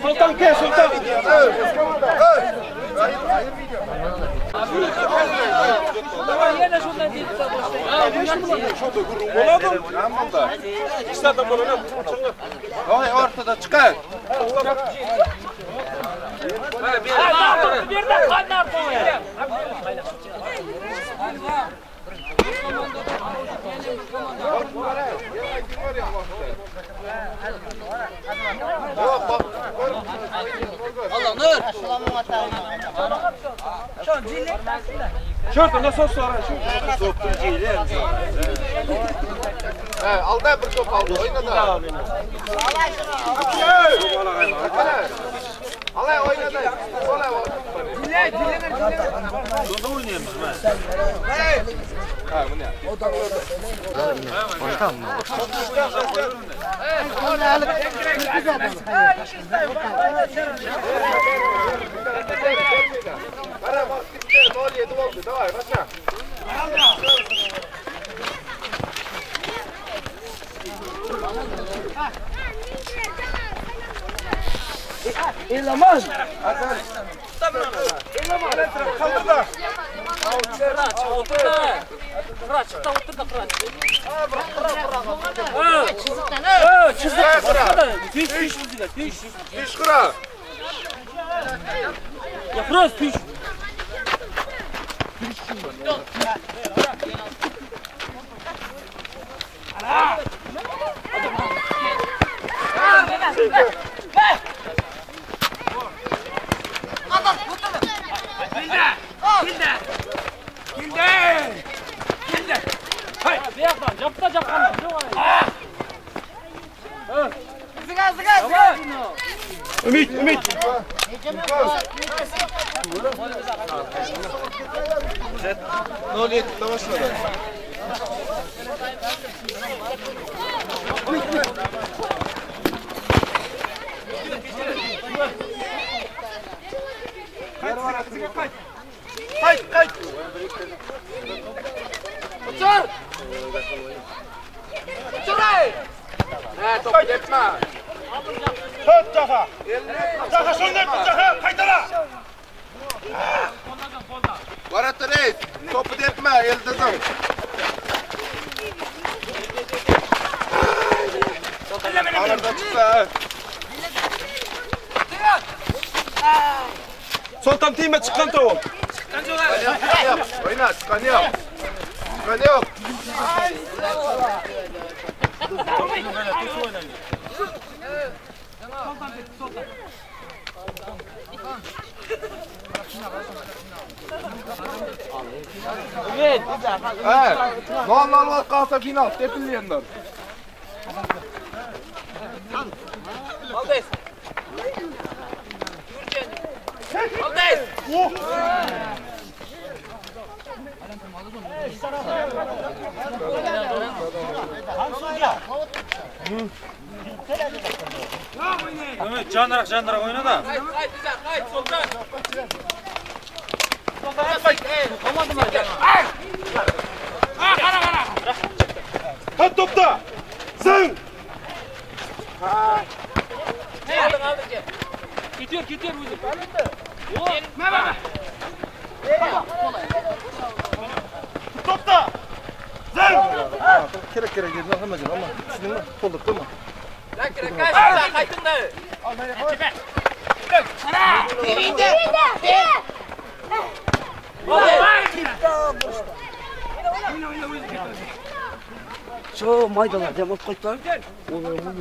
Sultan ke Sultan. Oy ortada çıkar. Şurada nasıl sonra? Alda bir top aldı. Oyna da. Alay oyna da. Olay Dile dile dile. Sonda oynayalım biz. Ha bu ne? Başkan mı? Para bak gitti. 0-7 oldu. Davay başla. Ilaman. Ümit, Ümit. 0-7'de başladı. Kayt, kayt. Uçur! Uçur ay! Ne top etme. Tut Cafa. Cafa şunu Cafa kaytara. Barat Reis, topu depme Yıldızım. Arada çıktı. Sultan tiyme çıkan top. Oyna, çıkan yok. Çıkan yok. Evet. Evet. 0-0 kalsa final. Tepinleyenler. Молодец. Молодец. Evet, candırak candırak oyna da. Kayt, kayt, kayt, Sultan. Tut topta. Zın. Aldın, aldın gel. Gidiyor, gidiyor özü. Topta. Zın. Kerek kerek yerine alamayacaksın ama düşündün mü? Tolduk değil mi? Lan kerek kaç, kaytın da. Şu maydalar demat koydular. Olur mu?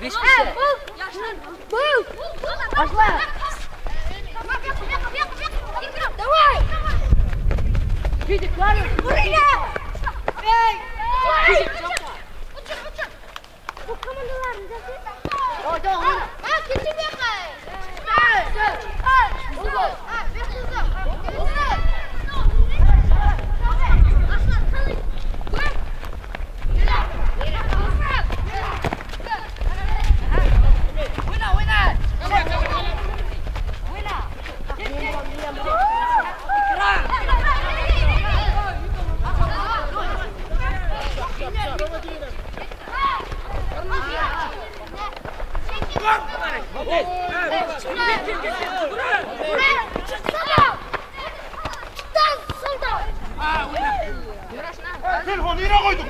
5 kishi. Пошла. Давай. Telefonu yine koydum.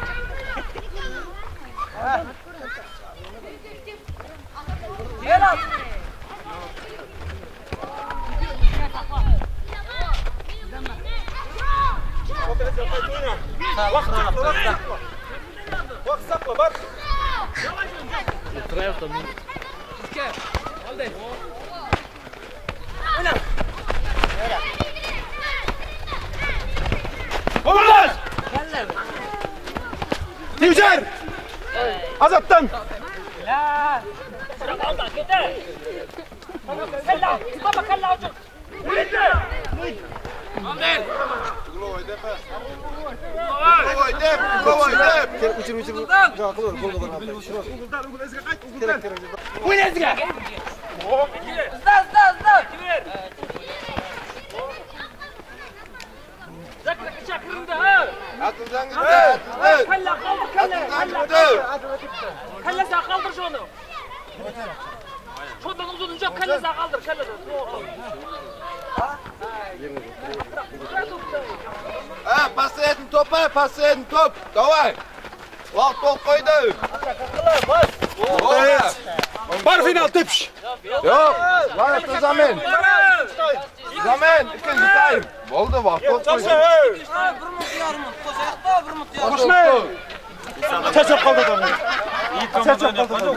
Olmaz! Divjer! Azatdan! Pas edin topa, pas edin top. Давай. Vaqt bo'lib qo'ydi. Bar final tepish. Yo'q, mana zamin. Zamin, ikkinchi taym. Bo'ldi, vaqt bo'lib qo'ydi. 1.5 minut. Charchab qoldi odamlar. Charchab qoldi.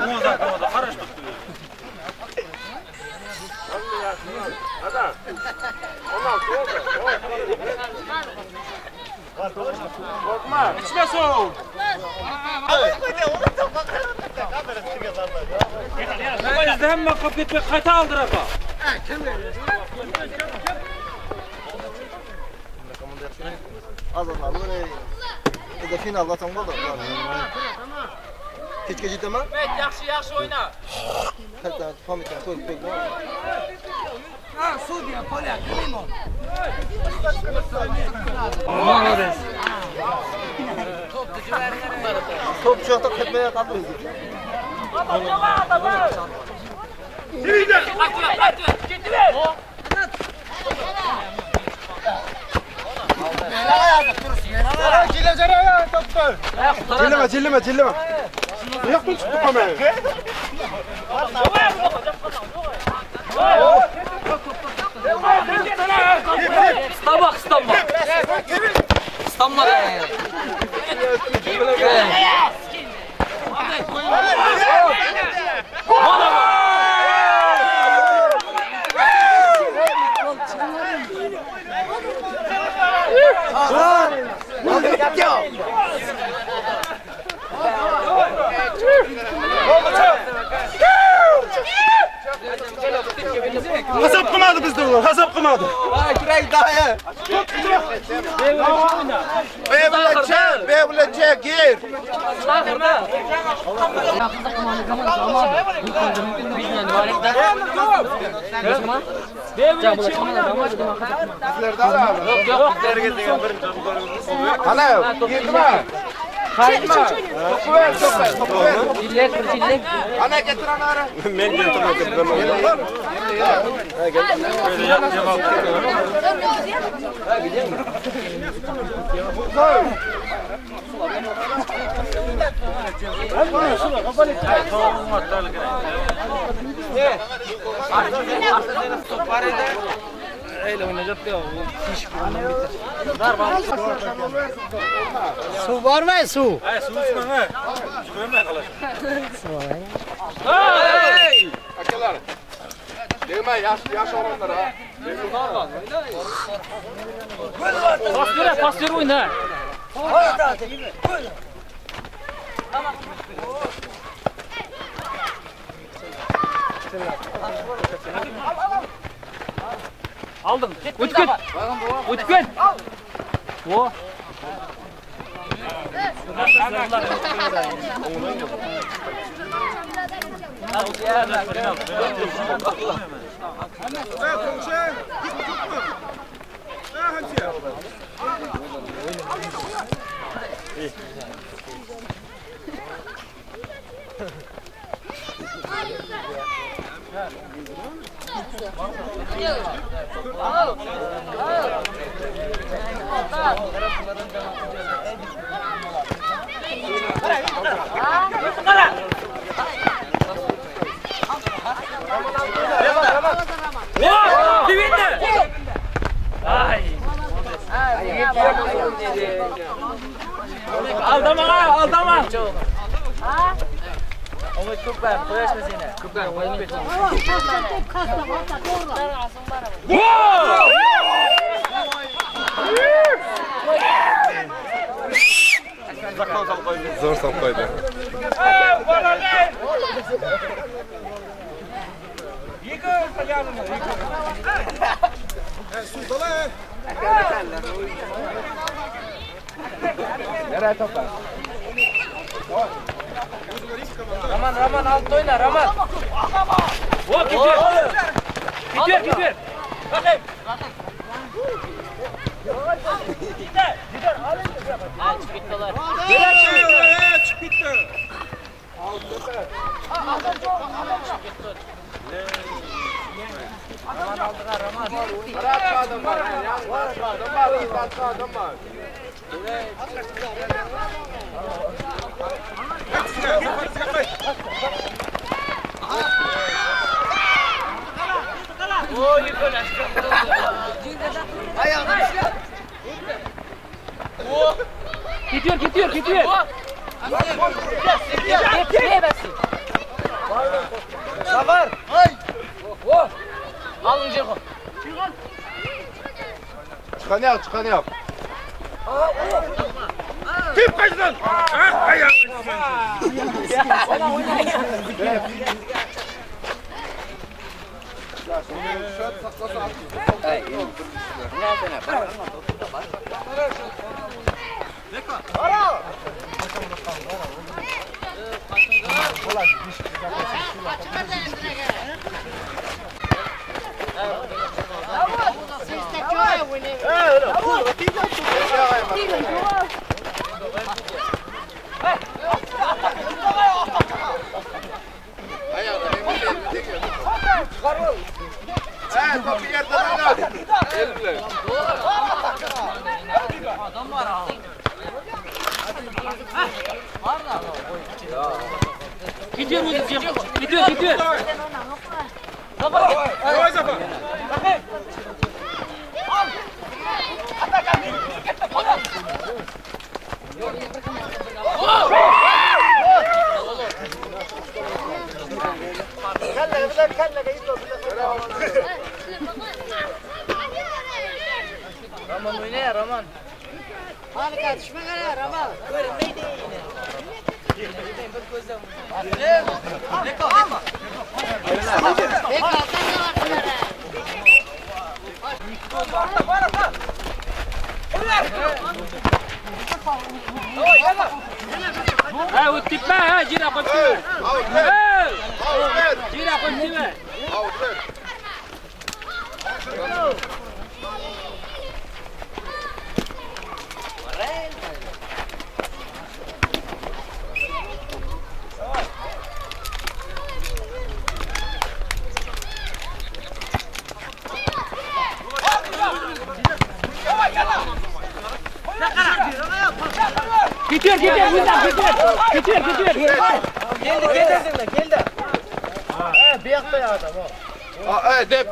Qarash turibdi. İçme soğuk. Bizde hemen kapı etmek kayta aldır apa. Az final zaten oldu. Kechga jetaman. Evet, yaxshi yaxshi o'yna. Hatta pamukdan qo'yib qo'ydim. Ha, sudya, polyak, limon. Top şu yoqda ketmay qoldi. Jillama, jillama, jillama. Yoqdan chiqdi qolmay. Stama, stama. Stama. Hasap qilmadi bizda ular, hasap qilmadi. Bevleçe, bevleçe gir. Qani, girdimi? To'pi ver, to'pi, to'pi ver. Ana getir anarı. Men getirdim. Öyle oynayacak ya. Su var mı su? Hayır su içmem ha. Çıkıyorum ben kalar. Hey! Akalar. Degme yaş olanlar ha. Pas ver, pas ver oyna. Aldın. Ötüp ket. Ötüp ket. O. Aldama, aldama. Zo'r solib qo'ydi. Nereye toplar? Raman, Raman alt oyna, Raman. Hop, gidiyor. Gidiyor, gidiyor. Bakayım. Gider, gider. Al, çık gittiler. Çık gitti. Raman aldılar, Raman. Adam var, adam var, adam var. Gidiyor, gidiyor, gidiyor. Zafer. Alın Ceko. Çıkanı yap, çıkanı yap. Tip kaçtın. Ah ayağım. Gidiyor, gidiyor, gidiyor. Roman oyna, Roman. Harika, düşme gene Roman. Ha, o'tibman, ha, jira qo'yibman. Jira qo'yibman. Gidiyor, gidiyor, gidiyor, gidiyor, gidiyor, gidiyor. Geldi, geldi, geldi. Ha, bir yakta ya adam o. Ha, dep.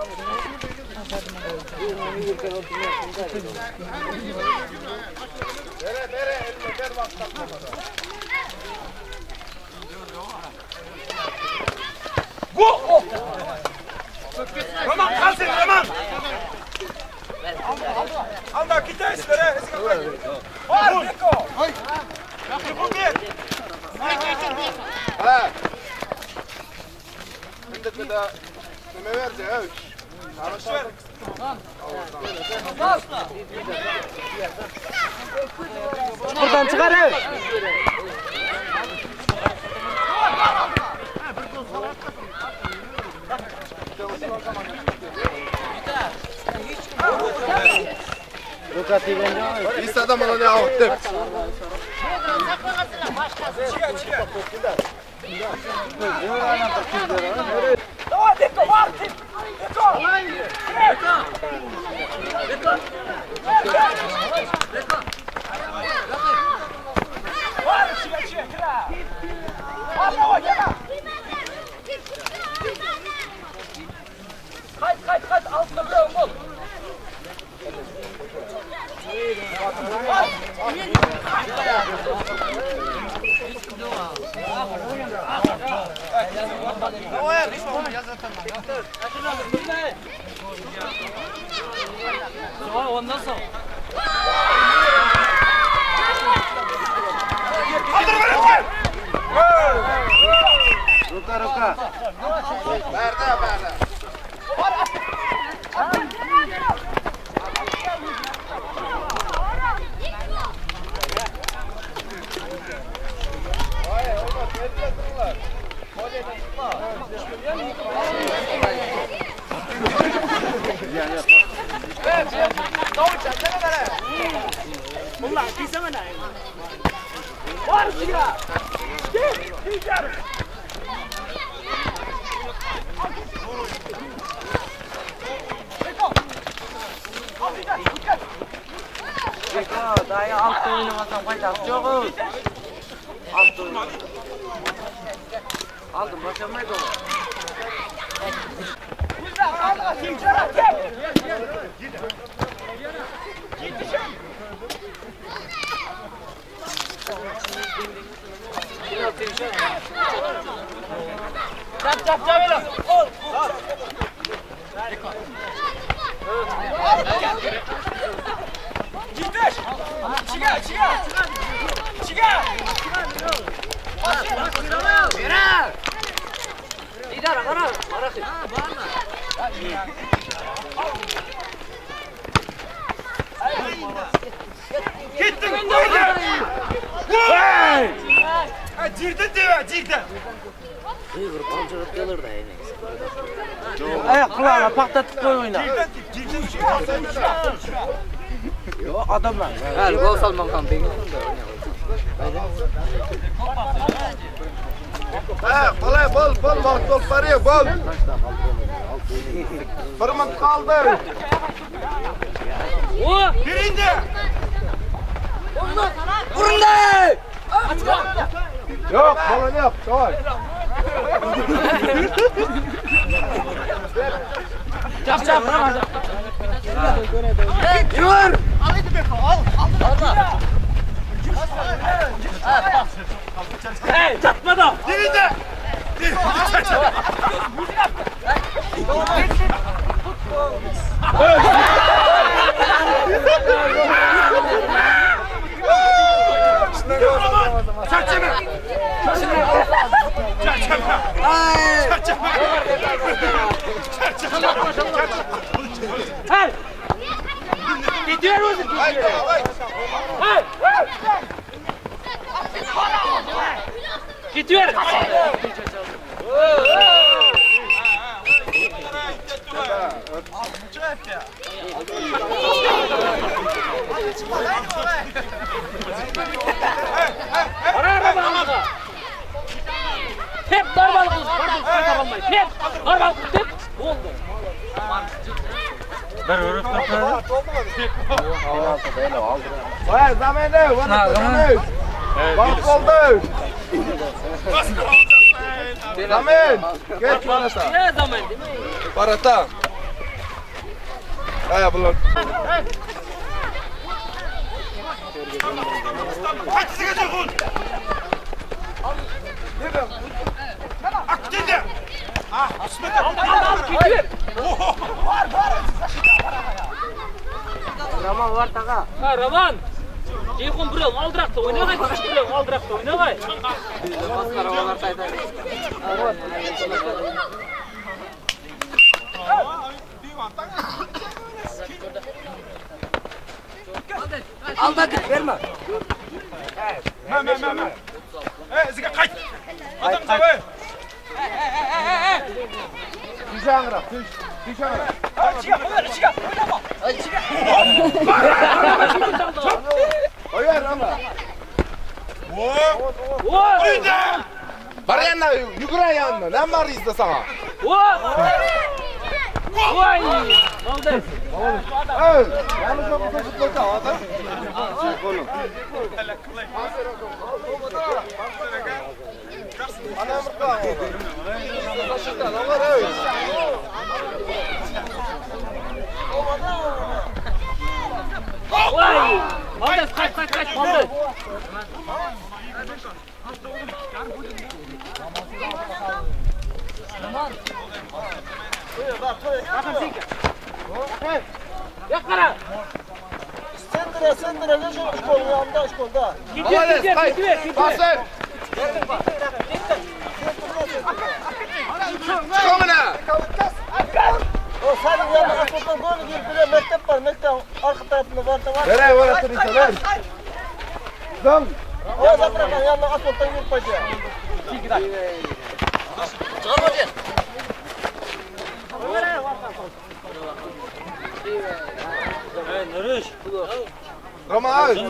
Bere bere elini ver bak takmada. Go! Roman kalsın Roman! Alda kita istere. Var Beko. Ha. Şimdi de nime verdi ha? Buradan çıkar ha. İsa da bana ne avuttu? Kayt kayt kayt altında bırakın gol. Ruka ruka. Berda berda. Dayı altta oynamasam faydası yok. Altta oynamasam. Aldım başlamaydı onu. Çap çap çap hele. Gidiş. Çıkar çıkar. Çıkar. Gittin koydu. Hey! Girdi diyor, girdi. Ayak kulağına patlatıp koy oyna. Yo adamlar. Hal gol salman kan. Ha, kolay bol bol bol bol paraya bol. Fırmık kaldı. Birinde. Vurun lan! Yok, balon yok. Tamam. Çap çap. Yur! Hey, çatma da. Birinde. Çarçeme. Çarçeme. Çarçeme. Çarçeme. Hey! Gidiyor musun? Hey! Gidiyor. Hep darbalık olsun. Hep darbalık hep oldu. Vay zamene, vay. Bak oldu. Zamen. Geç parata. Ne zaman değil mi? Parata. Ha, bular. Roman var tağa. Ha, Roman. Ceyhun birev oldiroqda o'ynag'ay, birev oldiroqda o'ynag'ay. Alda git verme. Ma. Iziga qayt. Odam sabay. Tüş tüş. Tüş angra. Ichiga, ichiga, o'ynama. Ichiga. Oy, Rama. Voy! Bar yanına, yugur yanına. Ne var izle sana? Voy! Молодец. Evet. Yanlış olmasa futbolcu adam. Voy! Молодец, qayt, qayt, qayt, молодец. Yo'q qara. Sendire, sendire, ne şu şkol yanında şkolda. Молодец, qayt. Pasır. Chiqamina. O senin yanında futbol golü girip bir mektep var, mektep arka tarafında var var. Nereye var atırsa ver. Dam. O zaten yanında asfalttan girip paşa. Nurish. Roma, ay, sen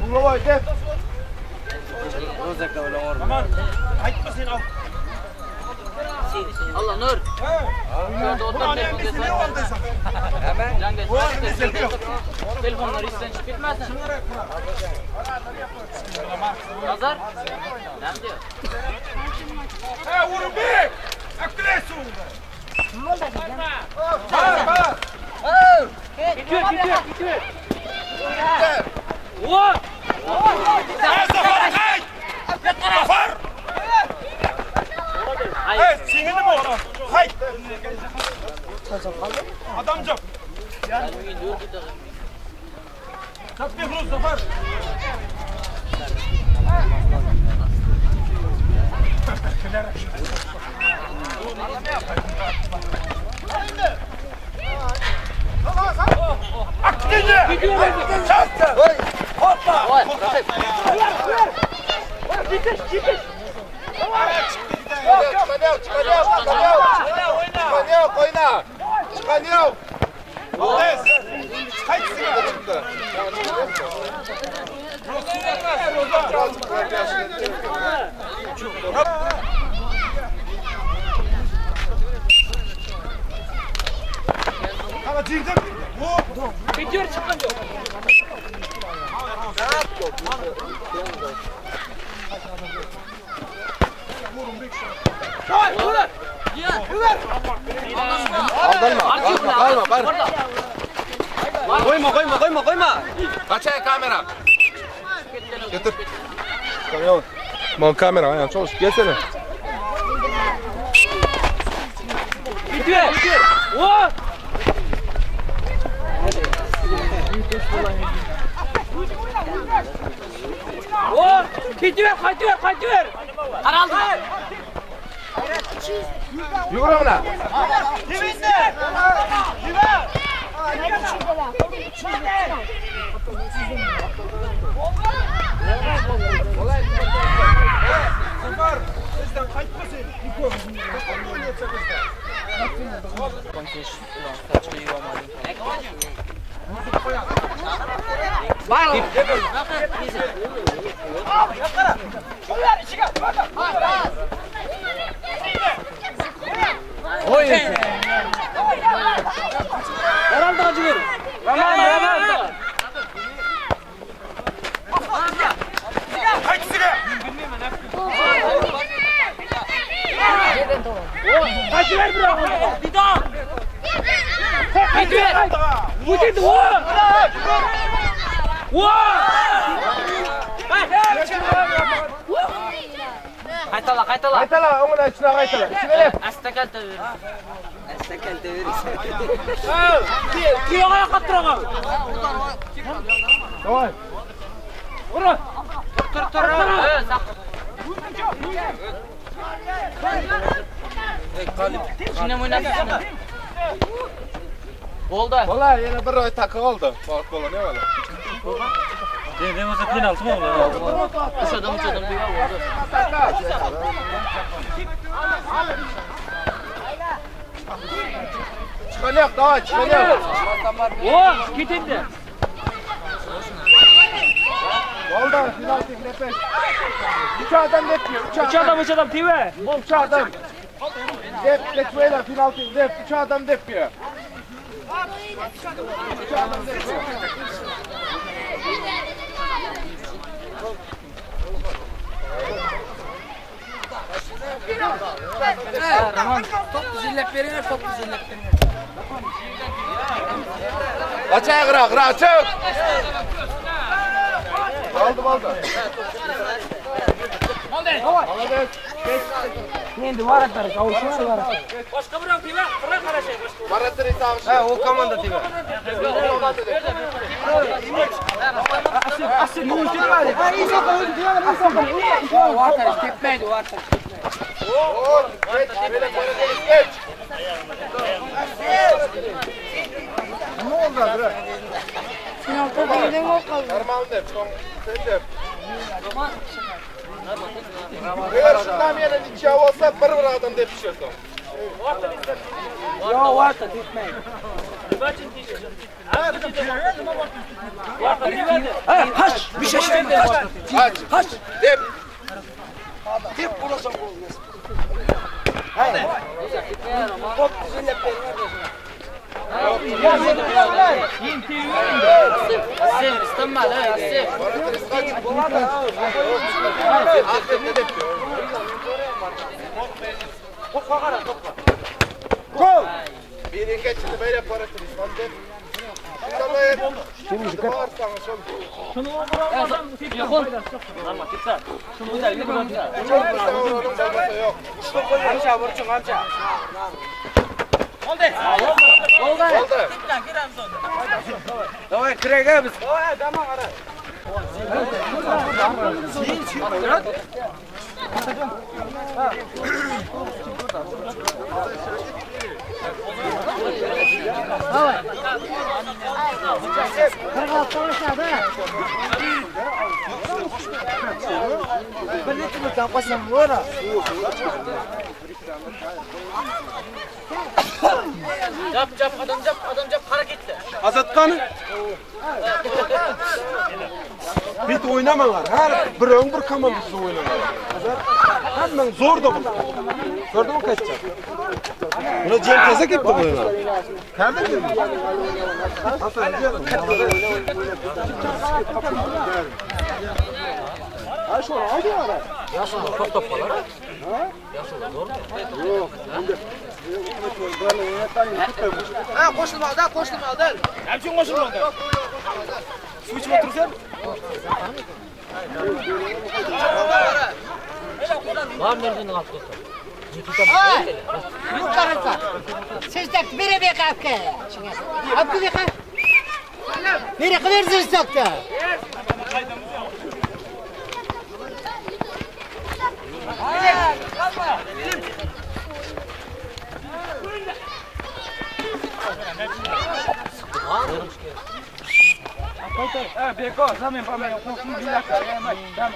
Ulovoy deb. Qaytma sen al. Allah Nur. Telefonlar ishdan chiqib ketmasin. Nazar? Nima diyor? Ha, O'rinbek! Aktiresun! Bar, bar. Ketiver, ketiver, ketiver. O! Zafar, qayt! Zafar! Ey, singlim o. Qayt! Adam yo'q. Behruz, Zafar. Chiqan yo'q, o'yna. Chiqan yo'q. Chiqdi. Ketiver, chiqqan yo'q. Aldırma, kalma, kalma, bar. Qo'yma, qo'yma, qo'yma, qo'yma. Qachay kamera. Getir. Tamam, kamera, aynen çalış. Gelsene. Ketiver, ketiver. O! O! Ketiver, qaytiver, qaytiver. Qaraldi. Yugur mana. Zafar, bizdan qaytma sen. Oraldaga jugur. Roman, Roman. O'tdi, o! O! Qaytala, qaytala. Qaytala, o'ngdan ichidan qaytala. Ichiga deb. Asta kalta ber. Asta kalta ber. Tuyoq oyoqqa turaman. Давай. Ura! Tur, tur, tur. Shuni o'ynaysan. Bo'ldi. Bola, yana bir oy taqa qoldi. Vaqt bola, ne bola? Ne bo'lsa penalti mi ular? 3 odam, 3 odam dega bo'ldi. Chiqan yo'q, давай, chiqan yo'q. O, ket endi. Bo'ldi, penalti lepesh. 3 odam deb, 3 odam, 3 odam teva. 3 odam. Deb, ketmaylar, penalti deb, 3 odam deb. 3 odam deb. Top zillab beringlar, top zillab beringlar. Açay qıra, qıra, çık. Aldı, aldı. Молодец. Endi varatlar, kavuşlar var. Boshqa birov teva, qira qarashay boshqa. Varatlar tavshi. Ha, o komanda teva. Asıl yumuşatmadı. Ha, iyi soka, özü teva, iyi soka. Varatlar tepmaydi, varatlar. Geç, böyle geç. Ne oldu bre? Penaltı değilden gol kaldı. Armağan deb, sen deb. Eğer şundan yana niçya olsa bir adam deb pişirsin. Yo, varsa tepmaydi. Haş, bir şey Haş, haş, deb. Deb burası gol. Hayır. Top zillab beringlar. Asif, istinmadi, Asif. Gol! Biringa chiqdi, bayra paratiriz. Deb. Shuni o'g'irlagan Yo'q. Nima ketsa? Shuni o'zingga bo'ladi. Qamcha, burchun, qamcha. Oldi. Bo'ldi. Bo'ldi. Давай, kiraga biz. Voy, dama qara. Давай. Bir necha minutdan qolsam bo'lar. Jap, jap, odam jap, odam jap harakatli. Azatqani. Bit o'ynamanglar. Har biroving bir komandasida o'ynanglar. Azat, hammang zo'rda bu. Ko'rdingmi qaytcha? Buni jem teza ketdi bu o'yinlar. Ko'rdingmi? Ha, shuni oldi ara. Yoshlar to'xtab qolar. Yoshlar zo'rmi? Yo'q, bunda Ha, qo'shilmoqda, qo'shilmoqda. Nima uchun qo'shilmoqda? Suv ichib o'tirsan? Bor merdini olib ketdi. Bu qarasa. Sizdak biri beqapga. Apki beqa. Biri qilib sizdakda. Beko, zamen pamen, qo'shni bilaka, dam.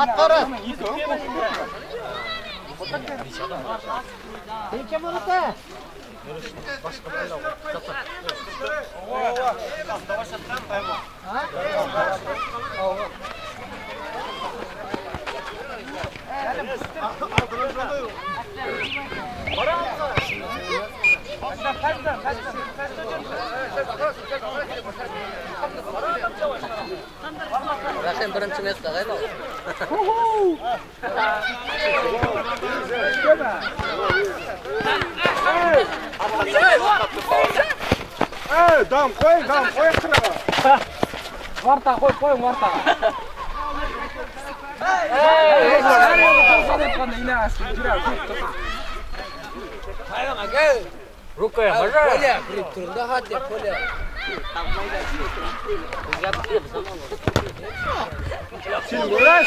Atqara. Sen kim bo'ladi? Sen birinchi место qayda? Ey, dam qo'y, dam qo'y qiraga. Varta qo'y, qo'y varta. Ey,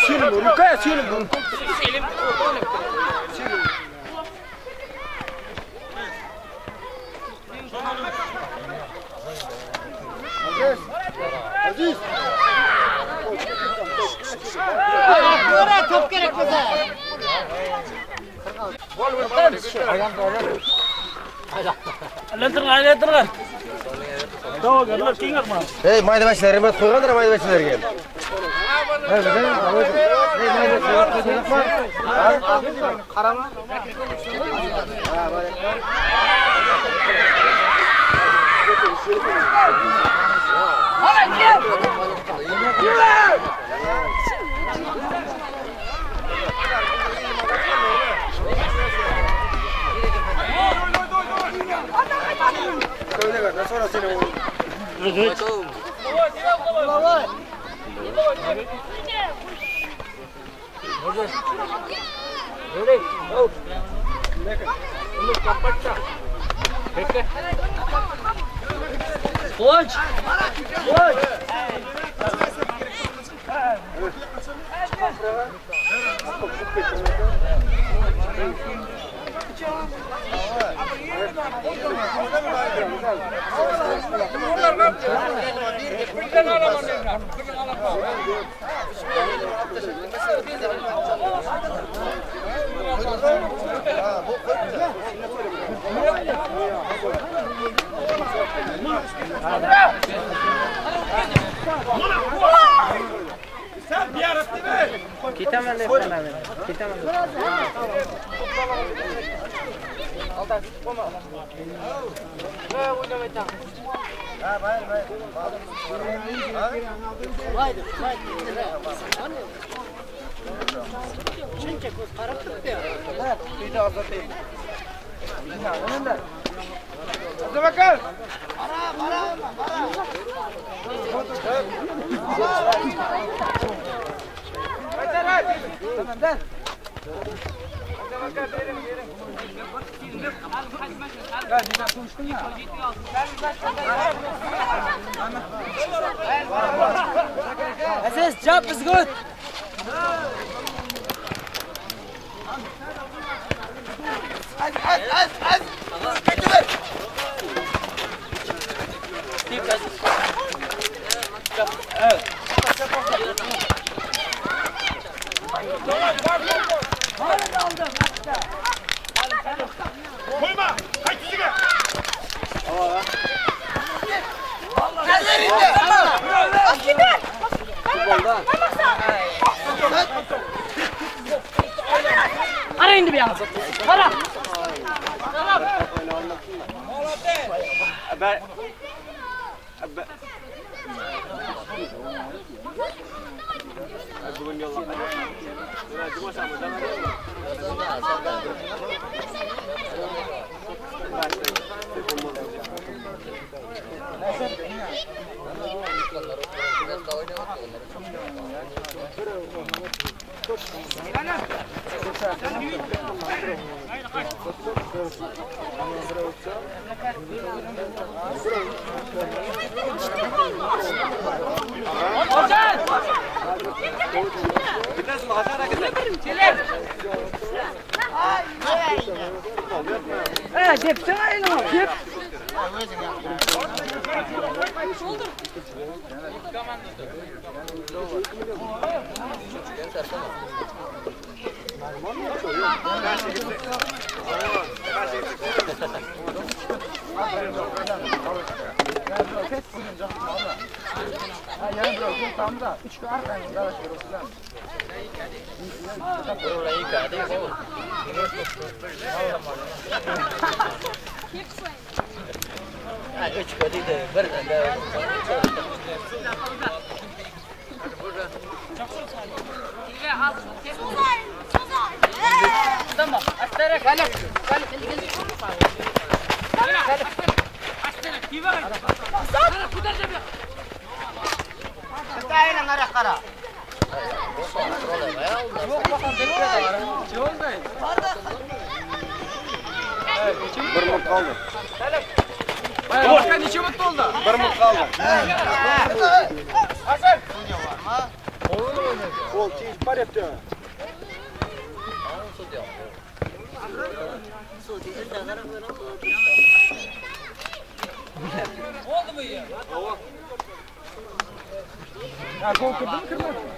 Selim, ruka Selim. Selim. Aziz. Ko'ra to'p kerak bo'lsa. Aylantirgan, aylantirgan. To'g'ri, keyinroq. Ey, mayda bachlar, emas qo'ygandir mayda bachlarga. Qarama. Quvonch! Quvonch! Ketaman deb qanaman. Ketaman. Shuncha ko'z qarab turibdi. Aziz, job is good. Qo'yma, qayt yuziga. Qara endi bu yoqqa. Qara. Bir minut qoldi. Necha minut bo'ldi? 1 minut qoldi. Hasan. Qo'l tegib boryapti. Bo'ldimi? Ha, gol kirdimi, kirmadimi?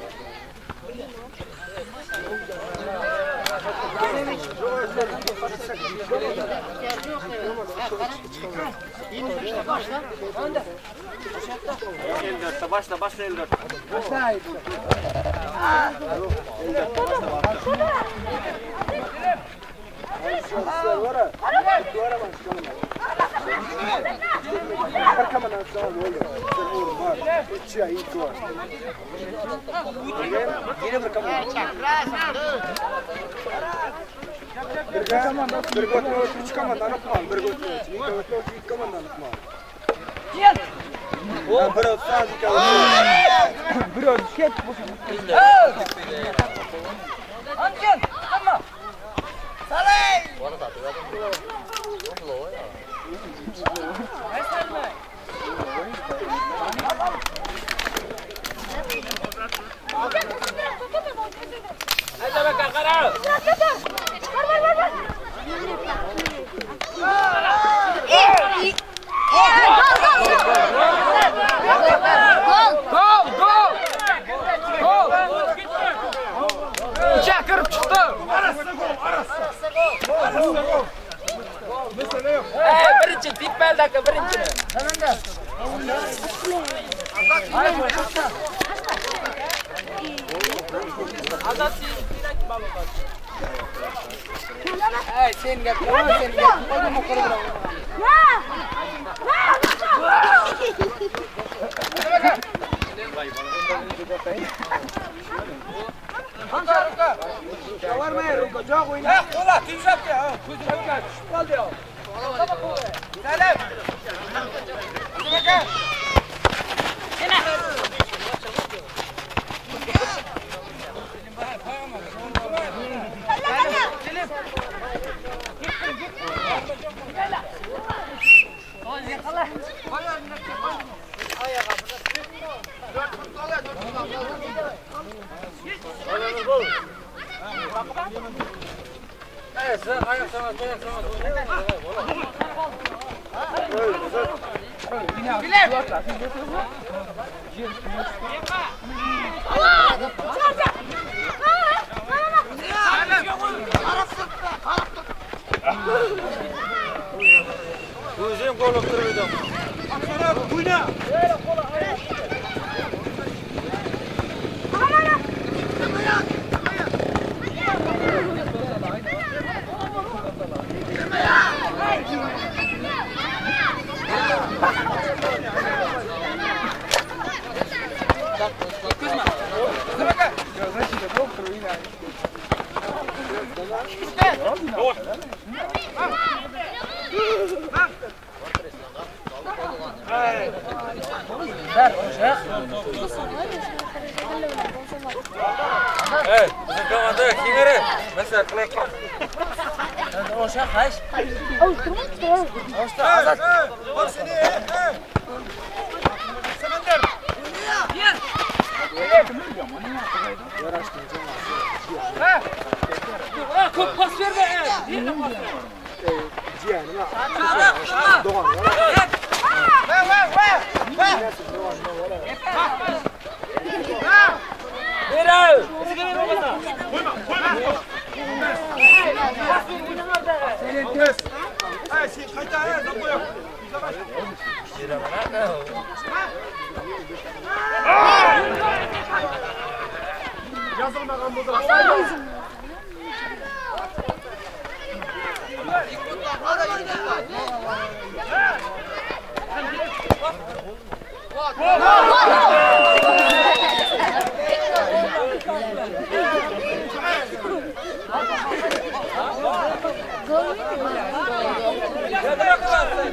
Başla, başla 54. Başla.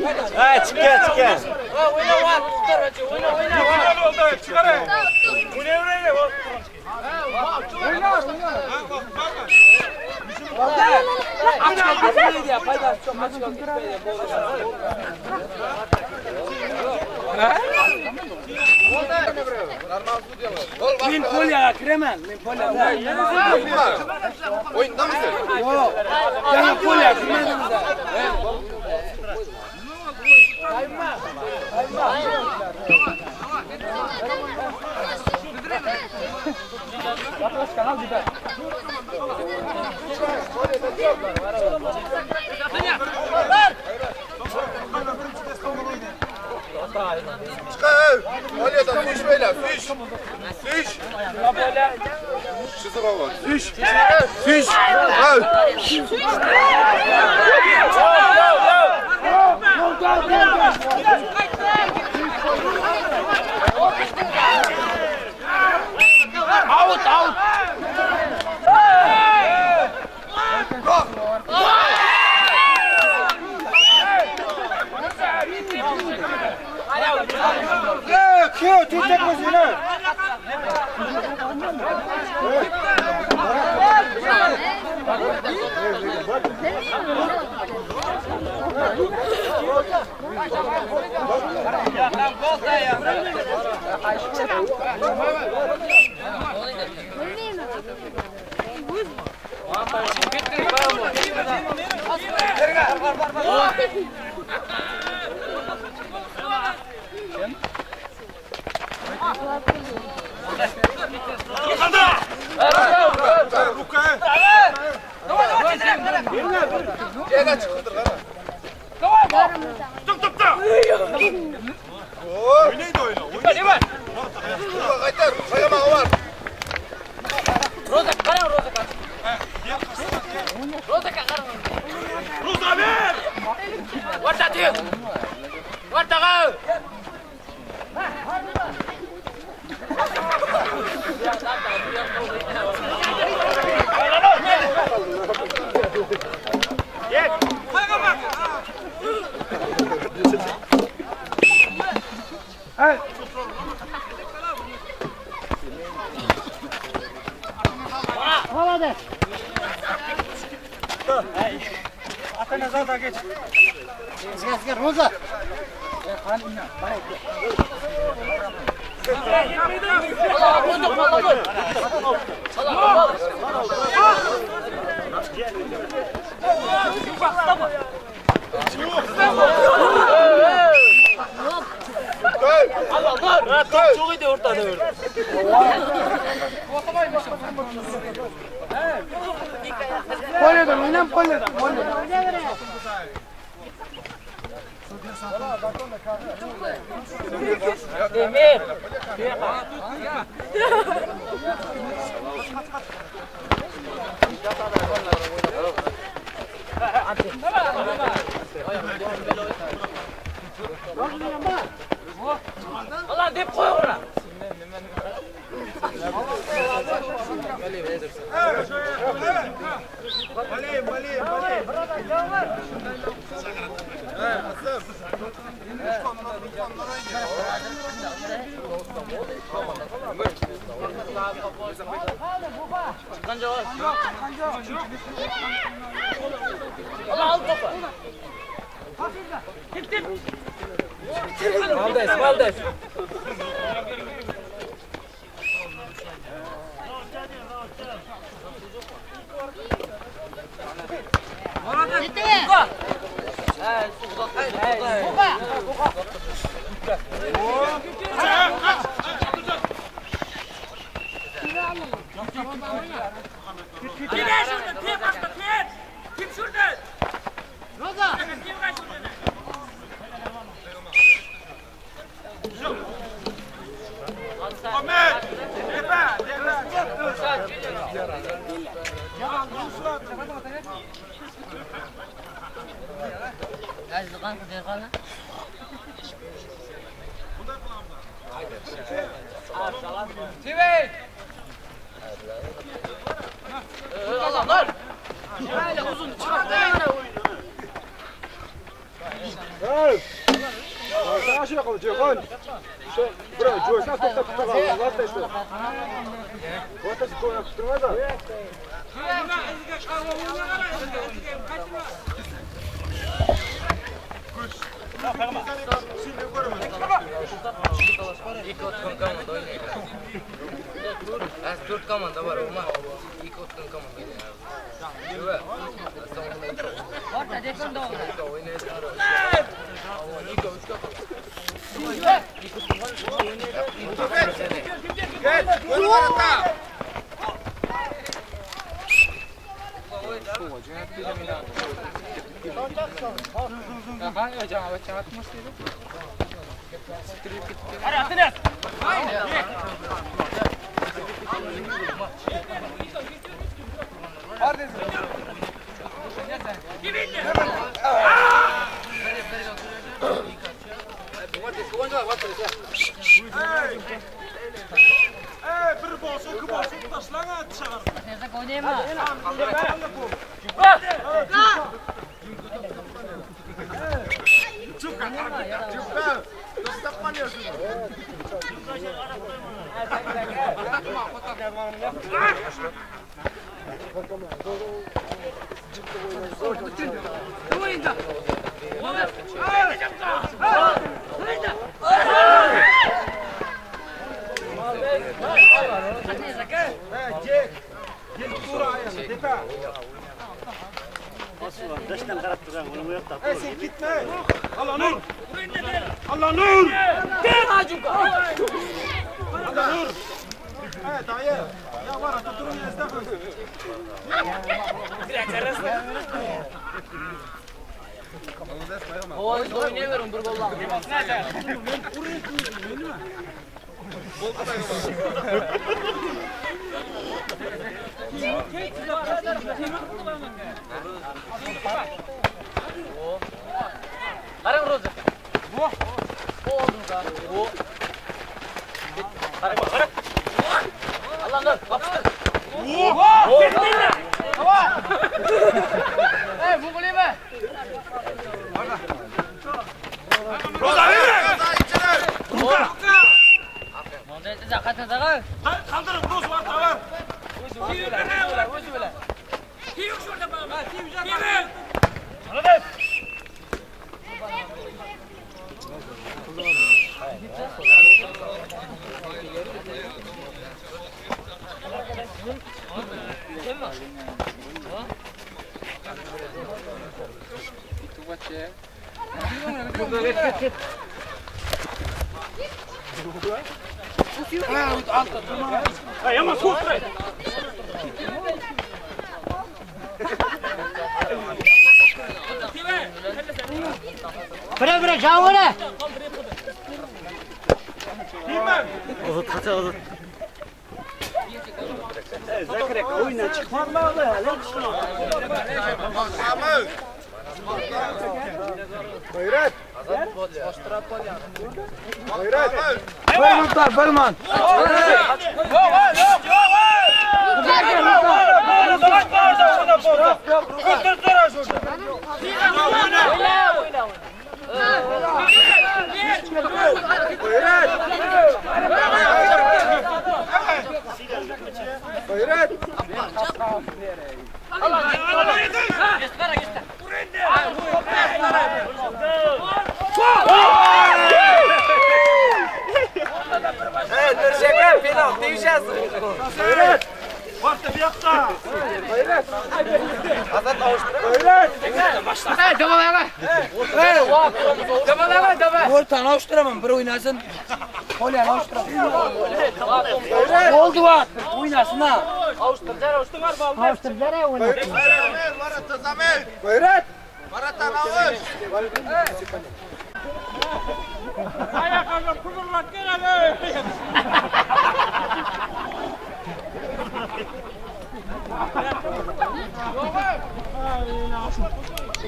Ha, chiqqan, chiqqan. O'yna, o'yna, o'yna. Men polyaga kiraman, men polyaga. O'yindamisiz? Yo'q. Yana polyaga kirmadim. Chiqar! Polyadan suyishmanglar, suyish. Suyish. Suyish. Suyish. Out, out. Şuna Ceyhun. Şu bura joysan to'xtab turadi. Vaqt shu. Vaqt shu qo'yib turmadi. İki otkan komanda oynaydı. Az 4 komanda var ama iki otkan komanda oynaydı.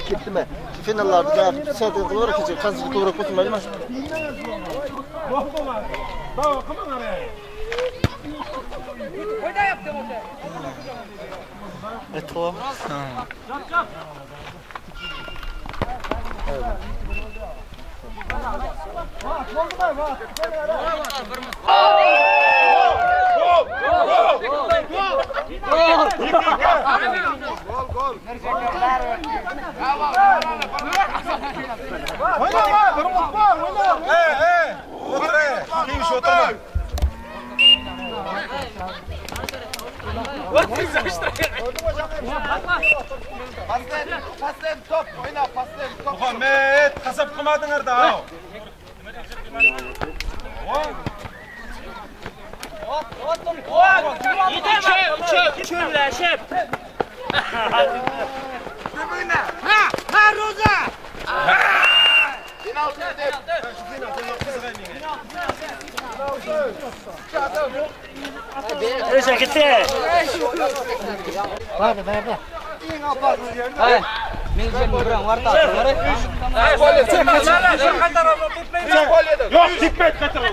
Ketdimi? Finallarda sentr qilaver, kecha qancha to'g'ri qo'shilmaydi. Gol gol. Oynama, bir mutfak, oynama. Hey, otur, keyif oturma. Paslen top, oyna, paslen top. Muhammed, kasap qilmadinglar da. Çöp, çöpleşip. Ha, ha Roza. Roza gitti. Vardı, vardı. Hayır. Yok, gitme, kaçar.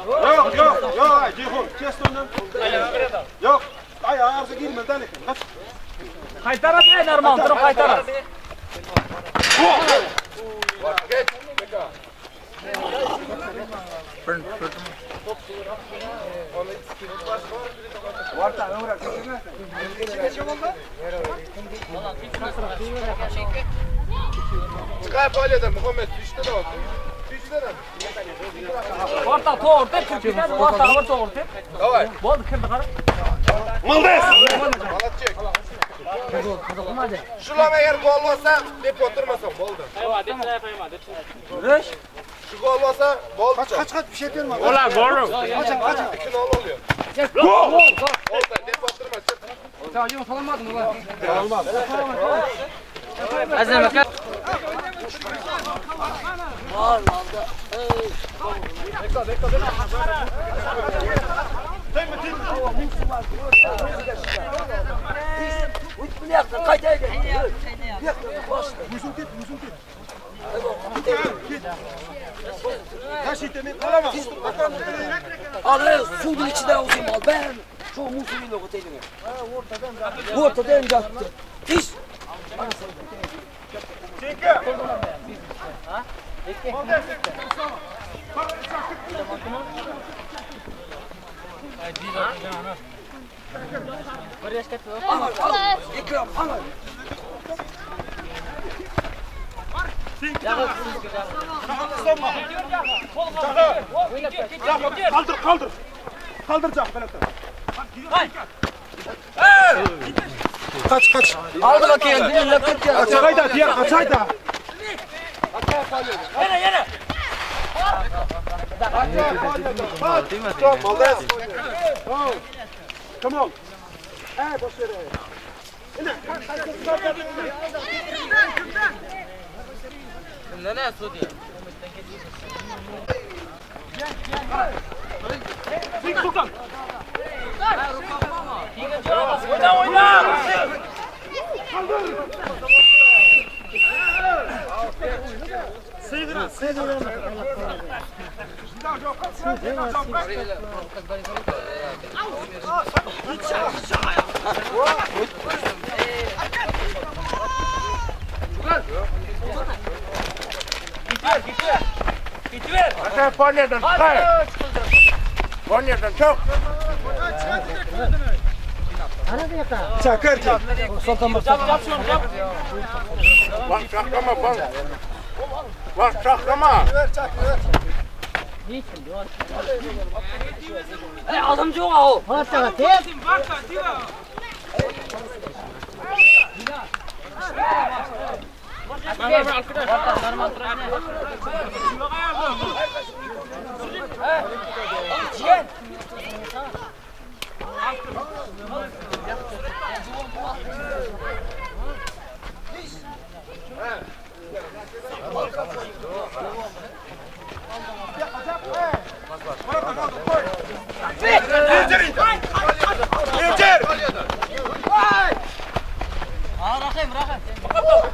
Yok, yok, yok, Ceyhun, kes ondan. Yok, ay ağzı girme, deli. Qaytaradi, normal, turib qaytaradi. Geç. Çıkar palyadan Muhammed, üçte de oldu. Üçte de. Orta to'g'ri deb kirib ketadi, orta bir to'g'ri deb. Давай. Bo'ldi, kirdi qara. Молодец! Молодчик. Şulam eğer gol olsa deb oturmasam bo'ldi. Yurish. Şu gol olsa gol. Kaç kaç kaç bir şey diyorum abi. Ola gol. Kaç kaç. 2-0 oluyor. Gol! Olsa deb oturma. Tamam, yok olmadı mı lan? Olmaz. Azam aka. Var aldı. Bekle bekle bekle. Al suyun içinden olsun al. Ben şu musulun o teylini. Ortadan yattı. Hiç. Al al. Ikram al. Kaldır kaldır. Kaldıracak böyle. Kaç kaç. Aldı bakayım. Kaç ayda diğer kaç ayda. Yere yere. Stop, молодец. Come on. Hey, boş ver. Ne sudya? Oyna oyna. Çakır. Bak çaklama bak. Bak çaklama. Ey adam yok o.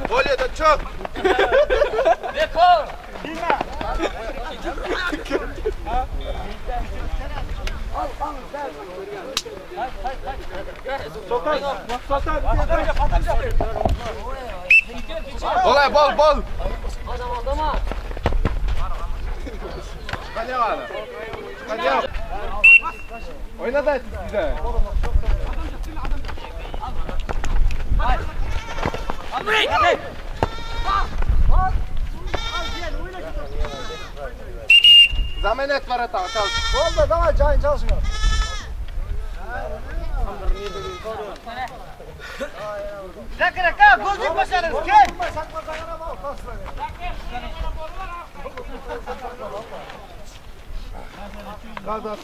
Gol çok. Bekor. Sultan, Sultan. Bol, bol, bol. Oyna da bize. Zamenet var ata, çalış. Oldu, давай, cayın çalışmıyor. Zakir aka, golcük başarırız, gel. Kadar.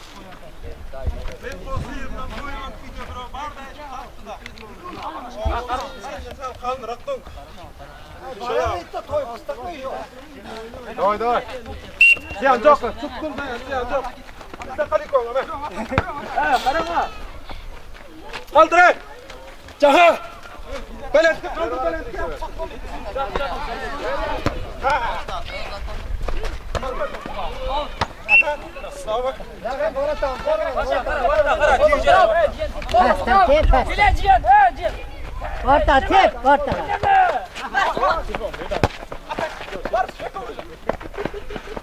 Давай, давай. Ziyan yok, tutkun ziyan yok. Kaldır. Caha. Belentke kaldır belentke. Orta tep, orta.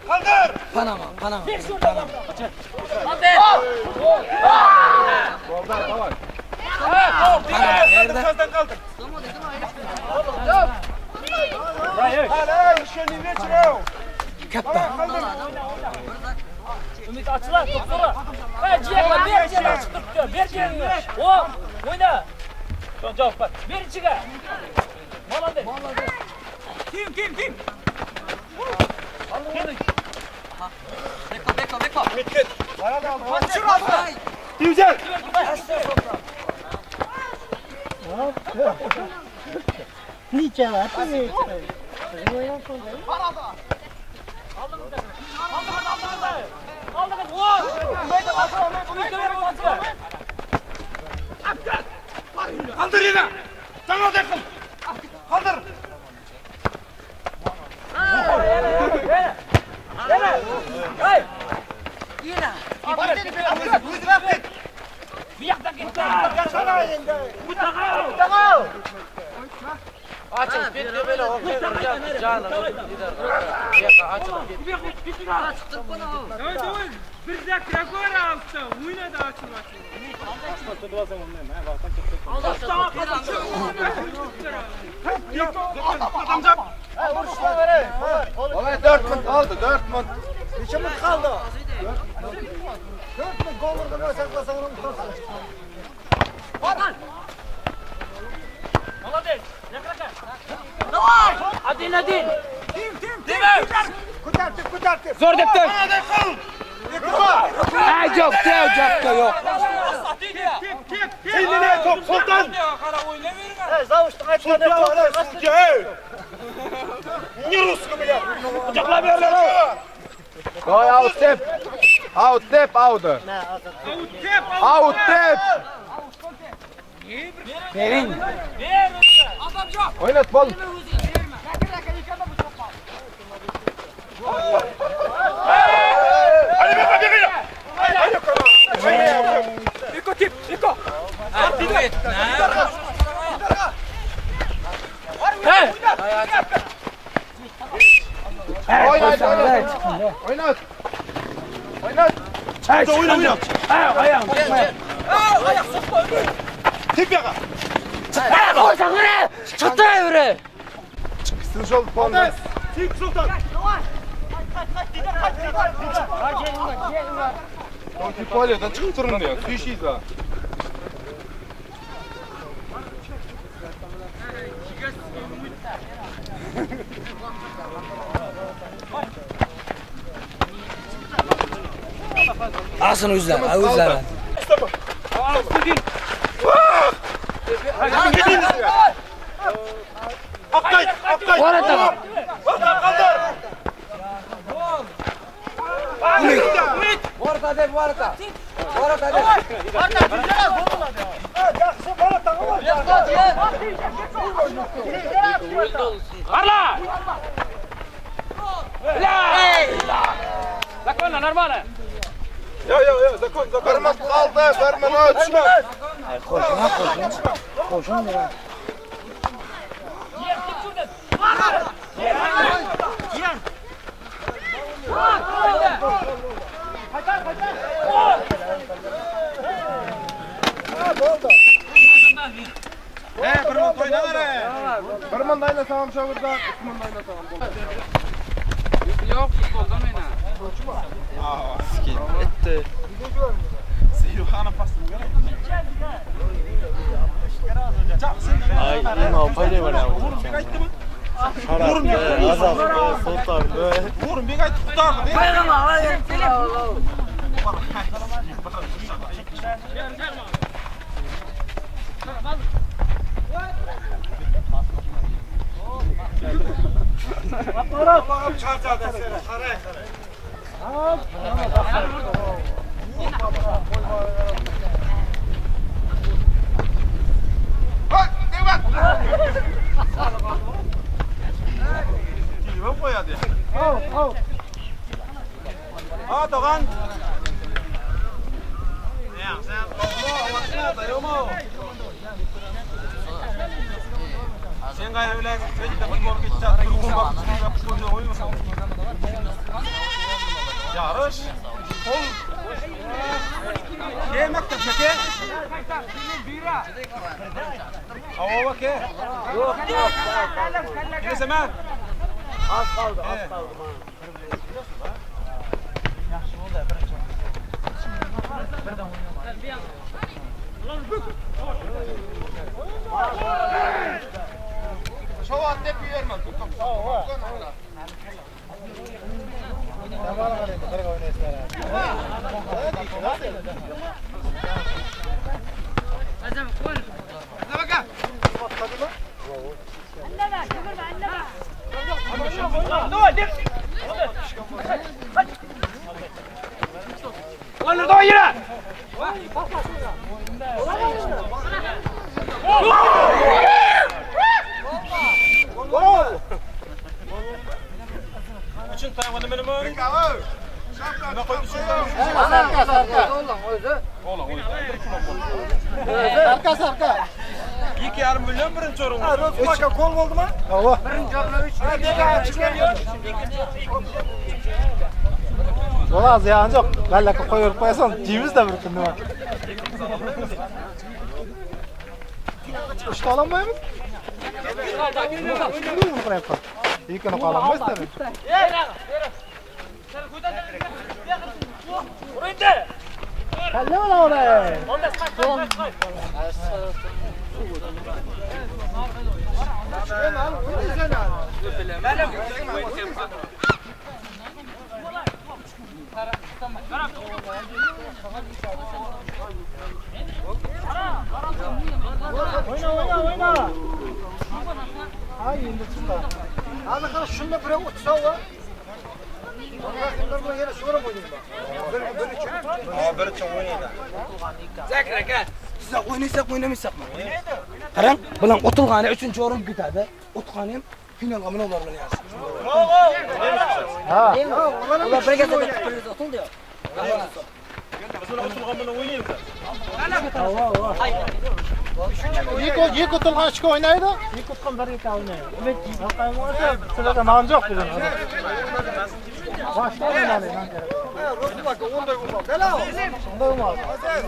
Kaldır. Panama, Panama. Kaldır, kaldır, kaldır. Ümit açılar, toplara. Ver ciğer, ver ciğer, açık tutuyor. Ver ciğerini. Hop, oyna. Cevap ver. Ver içine. Молодец. Kim, kim, kim? Beko, beko, beko. Ümit git. Güzel. Niçe var? Kaldır yine. Sana da kıl. Kaldır. Açıl, bitti böyle okey. Canım. Açıl, bitti. Bir dakika altta. Oyna da açıl açıl. Olay 4 mınt kaldı, 4 mınt. Neçe mınt kaldı? 4 mınt gol vurdu, böyle saklasan onu tutarsın. Молодец! Давай! Один, один! Tim, tim, tim! Ko'tartib, ko'tartib! Zo'r debdi. Ay, yo'q, yo'q, yo'q. Eline top Sultan. Ey, Не русский, блядь. Kucaklab berlar. Давай, out tep. Out tep, out. Out tep. Bering. Oynat bol. Iko tip, iko. Oynat, oynat. Oynat. Oynat. Oynat. Ayağım. Ayak sokma ömür. Tip yağa. Qo'ysang ure! Chiqdi ure! Chiqsin shol polni. Tip Sultan. Polyadan chiqib turing diyor. Suyishiysiz. Alsın o'zlari, o'zlari. Oktay, Oktay. Orada. Kaldır. Orta deb, orta. Orta deb. Qarla! La! Законно, нормально. Yo yo yo, zakon zakon. 1 minut qoldi, 1 minut. Qo'shma, qo'shma. Qo'shma. He, 1 minut o'ynalar. 1 minut o'ynasam shogirda, 2 minut o'ynasam bo'ladi. Yo'q, futboldan o'yna. Skin etdi. Ay, nima payda bo'lyapti? O'rinbek aytdi, qutardi. Telefon qo'yadi. Ha, tog'an. Sen qayerga bilan futbol ketsa, futbol o'ynaysan. Yarış. Ke maktabga ke? Ava ke? Yo'q, yo'q. Kelasanmi? Az qoldi, az qoldi. Yaxshi bo'ldi, birinchi. Birdan o'ynayman. Shovat deb yurma. Arka arka. 2,5 million birinchi o'rin. Ro'zmaka gol bo'ldimi? Ava. Birinchi o'rinda 3. Bola ziyon yo'q. Mallaka qo'yib qo'yasan, jeymiz-da bir kun nima. Uchta ololmaymiz? Ikkini qololmaysiz tabii. Kalla ola ola. Oyna oyna oyna. Ay endi chiqdi. Hozir qara shunda birov o'tsa u. Yana so'rab o'ynayman. Bir bir o'ynaydi. Zakir aka, siz o'ynaysak o'ynamaysak-mi? Qarang, bilan o'tilgani 3-o'rin ketadi. O'tgani ham finalga mana ular bilan yaxshi. Ha. Ular birga birga o'tildi-yu. Biz ular o'tilgan bilan o'ynaymiz. Ikki o'tilgan 3 o'ynaydi, ikki o'tgan 1 2 o'ynaydi. Sizlarda non yo'q bizning. Boshlayman non kerak. Ro'zmaka o'nday bo'lmadi. Dala. Unday bo'lmadi.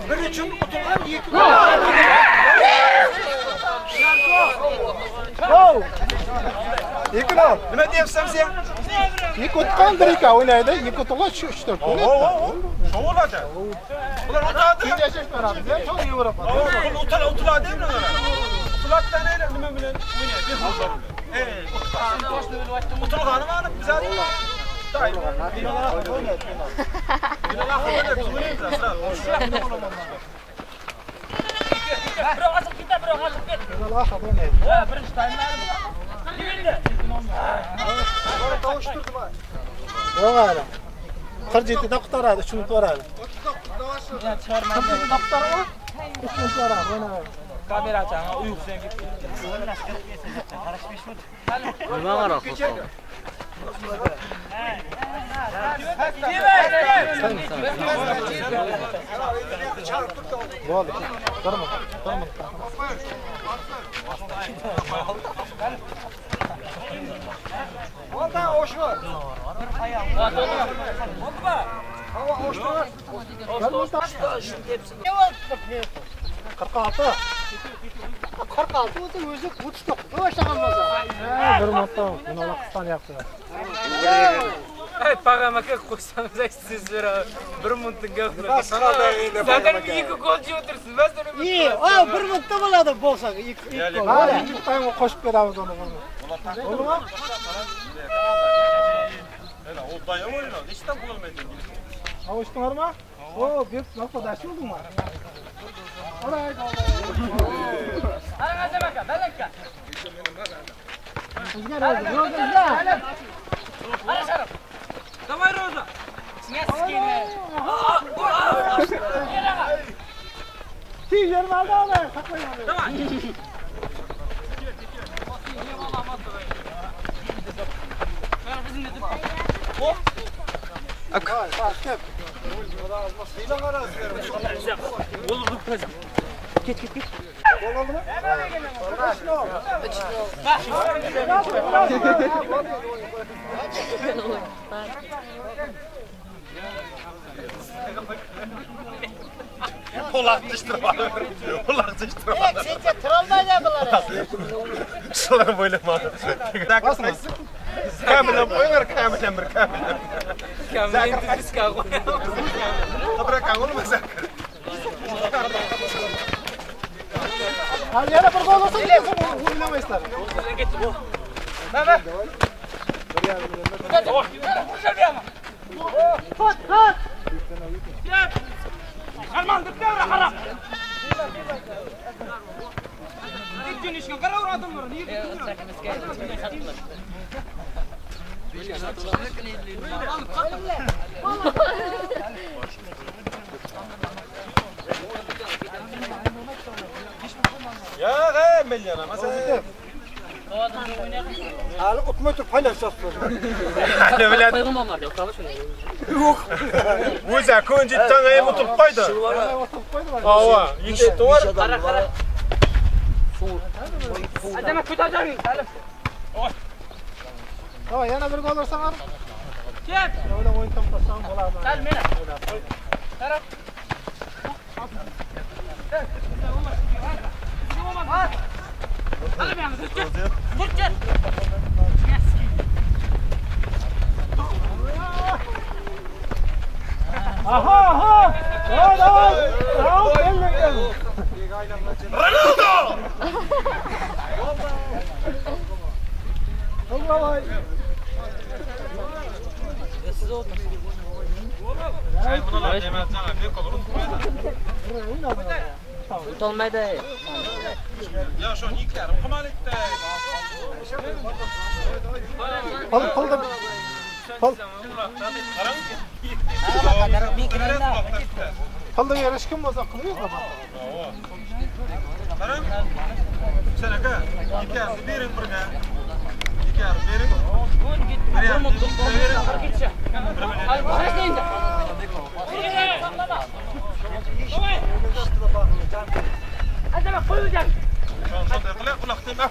Bir uchun o'tilgan 2. Gol. 2-0. Nima deyapsan sen? 2 o'tgan 1 2 o'ynaydi, 2 o'tilgan 3 4 o'ynaydi. Shu bo'ladi. Ular o'tadi. Yashash beramiz, shu Yevropada. O'tiladi ular. O'tiladidan nima bilan o'ynaydi? O'tilgani ma'ni bizani. Birov osilib ketadi, birov osilib ketadi. Ha, birinchi taymlar. Yo'q hali. 47 da qutqaradi, 3 minut boradi. 47 da qutqaradi, 3 minut boradi, o'ynaydi. Kamerachani uyqusidan ketdi. Nima qarab qo'ysan? Bo'ldi. Bir minut, bir minut. Qirq olti. 46 bo'lsa o'zi 39 boshlagan bo'lsa. Bir minutda buni qistanyapti. Ey pag'am aka qo'ysangiz siz bir minutdan gapirasiz. Zaten 2 gol yeb o'tirsiz. İyi, o bir minutda bo'ladi bo'lsa, 2 gol. Ha, ikki taym qo'shib beramiz uni. Bo'ldimi? O dayam o'ynadi, hech tam bo'lmaydi. Ovuşdunlarmi? O, bir nokta oldingmi? Alright. Давай, Роза! Давай! Shular o'ylamadim. Kamilan qo'yinglar, kamilan bir kamilan. Kamilan diska qo'yamiz. Qibra bo'lma Zakir. Hali yana bir gol olsa o'ynamaysizlar. Mana. Tut, tut. Arman deb bera qarab. Ikkinchi qaraver odamlar, nega Ya, hey, million masalan. Hali o'tmay turib paylaşacağız. Hali bilan. Yo'q. O'zi ko'njitdan ham o'tirib qo'ydi. Ava, yetib to'g'ri. Qara, qara. Adama ko'tarib. Tamam, yana bir gol ursam. Ket. O'yla o'yin to'xtatsam bo'ladi. Sal meni. Qara. Aha, aha. Давай, давай. Давай, Ronaldo! Давай. O'tolmaydi. Ya shu ikki yarim qilmalikda. Pul pul pul. Pulni berish kim bo'lsa qilmaydi. Qarang. Sen aka, 2,5 bering birga. 2,5 bering. Bir minut ketsa. Adama qo'yilgan. Shunday qilib, quloq tegma.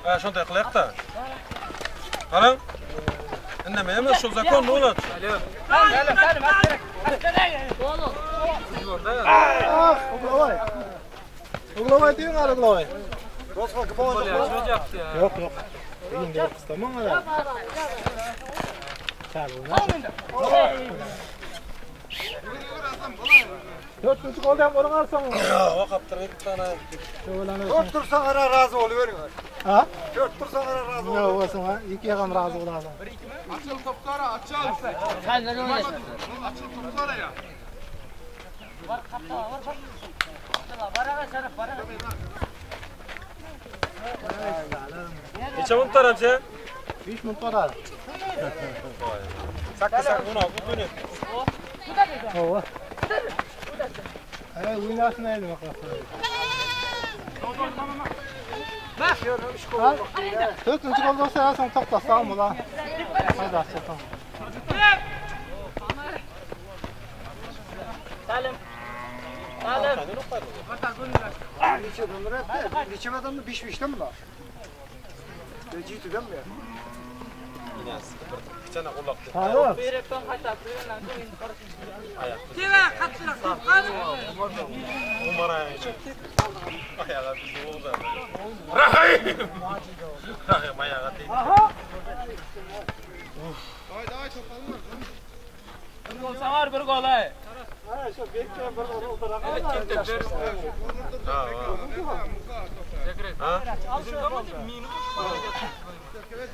Ha, shunday qilaylik-da. Qarang. Indamaymiz, shu zakon bo'ladi. Ah, угловой. Угловой deyinglar, угловой. Yo'q, yo'q. Endi qistaman mana. To'rtinchi golda ham o'rin olsam. O'qib turib tana. To'rt tursang ara rozi bo'laveringlar. Ha? To'rt tursang ara rozi bo'l. Yo'q, bo'lsin, ha. Ikki ham rozi bo'ladi. Açıl toplara, açıl. Açıl toplara ya. Var qapta, var var. Baraga sharaf, baraga. Necha minut tarabcha? 5 minut tarab. 8 16 o'ynayapti. Ova. Ay, o'ynashni nima qilasiz? To'rtinchi golda olsa, so'ng to'xtasam bo'ladi. Salim. Salim. Neçe adamda 5-5'ten mi var? Jetidan mi? Bir gol var, bir gol ay.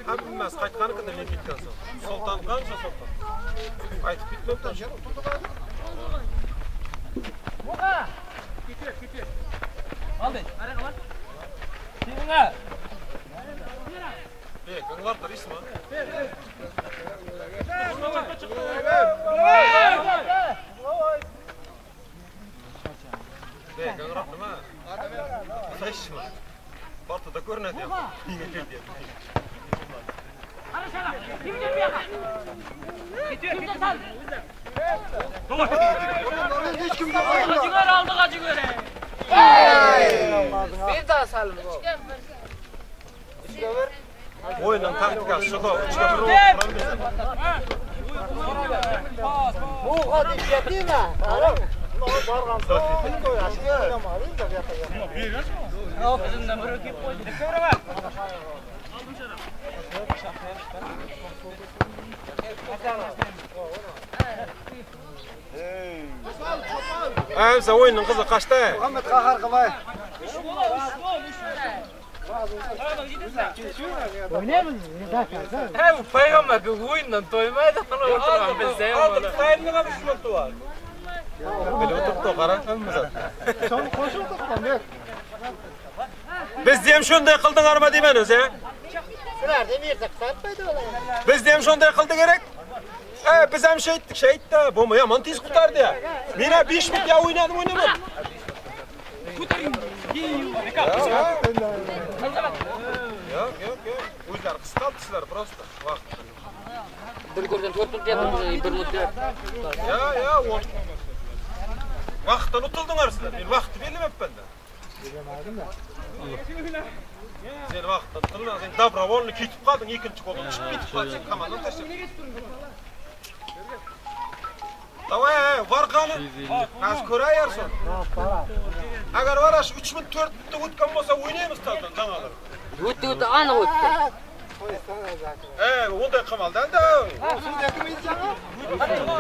Hammasi qaytgani kunda men ketgan so'ng. Sultan qancha Sultan? Qaytib ketmabdi. Muqa. Keter. Oldi. Teginga. Bek, o'nglar ismi? Bek, o'nglar nima? Sayishmi? Partada ko'rinadi. Hech kimga qo'yma. Jigar oldiga jigar. Bir daha salim. O'yinning taktikasi shu, 3ga 1 o'tiramiz. Bu hadi ketdimi? Borgan O'zimdan birov kelib qo'ydi. Ayimsa o'yinning qizi qachda? Muhammad qahar qilmay. He, bu payg'ambar bu o'yindan to'ymaydi, qani o'tirgan bilsa ham bo'ladi. Qayerga ham 3 minut bor. Bilib o'tiribdi, qara, hammamiz. Son qo'shib o'tiribdi. Biz ham shunday qildinglarmi deyman o'zi, ha? Sizlar ham erta qisqartmaydi ular. Biz ham shunday qildi kerak. Biz ham shaytdik, shaytda. Bo'lma, yomon tez qutardi ya. Men 5 minut ya o'ynadim, o'ynamadim. Yo'q, yo'q, yo'q. O'zlari qisqartdilar просто vaqt. Bir goldan 4 minut bir minut. Ya, ya, vaqtdan utuldinglar sizlar. Men vaqtni belgilamabman-da. Sen vaqtdan utulding, sen добровольно ketib qolding, ikkinchi goldan chiqib ketib qolding, komandadan tashlab. Давай, varqani. Hozir ko'rayarsan. Agar varash 3 minut 4 minutda o'tgan bo'lsa o'ynaymiz tazdan janolar. O'tdi, o'tdi, aniq o'tdi. Unday qilmaldan-da.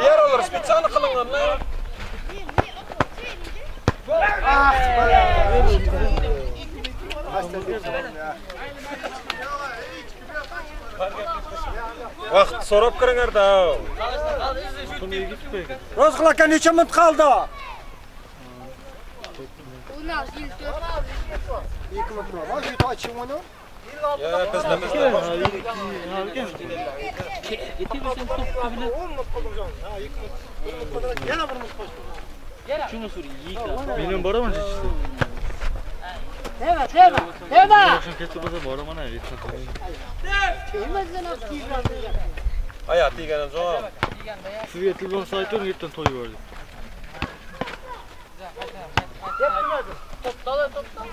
Beralar специально qilinganlar. Vaqt so'rab kiringlar-da. Ro'zg'ul aka necha minut qoldi? 16, 54. 2 minut bor. Shu oching uni. Ya, bizda Yana bir minut qo'shdim. Benim bor ama işte. Dema, dema, dema. Akşam ketib bo'lsa boraman ha, Aya, teganim yo'q. Sizga telefon saytini ertan to'y berdi. To'ptala, to'ptala.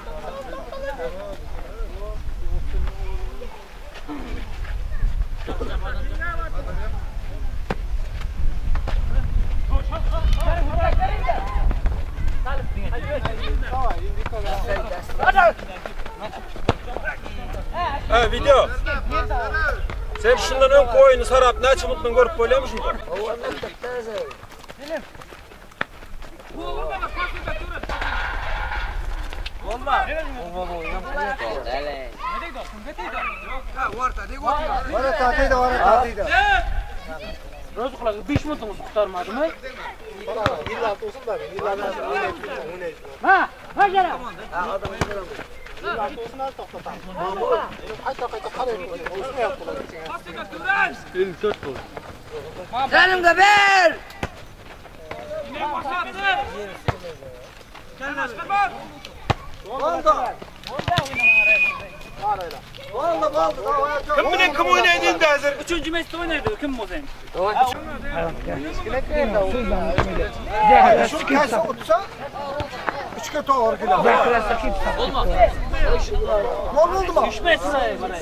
Ha, video. Sen shundan o'ng o'yinni sarab necha minutdan ko'rib bo'lyapmi shunda? Vara tatiydi, vara tatiydi. Ro'zg'ul aka 5 minutingiz qutqarmadimi? 56 olsun da, 56 o'ynaydi. Ha, ha jara. 56 olsun hali to'xtatamiz. Qayta-qayta qaraydi, o'smayapti ular. 54 bo'ldi. Salimga ber! Kim bilan kim o'ynaydi endi hozir? 3-mesda o'ynaydi, kim bo'lsa ham. Shu qaysi o'tsa 3ga to'g'ri keladi. Gol bo'ldimi? 3 mes mana.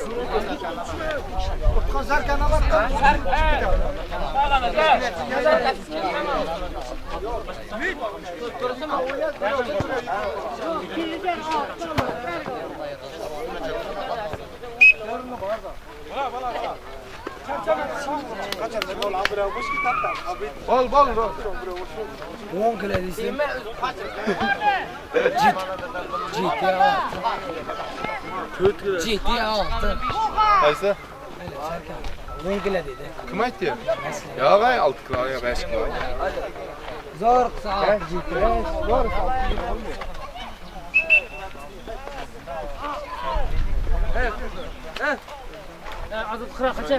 O'tgan zarkani oladi. Bol bol bol. 10 kilo deysan. Jit. 4 kilo. Jit 6. Qaysi? 10 kilo dedi. Kim aytdi? Yo'q, 6 kilo, yo 5 kilo. Zo'r qilsa 6 jit. Zo'r. Azat qira qacha.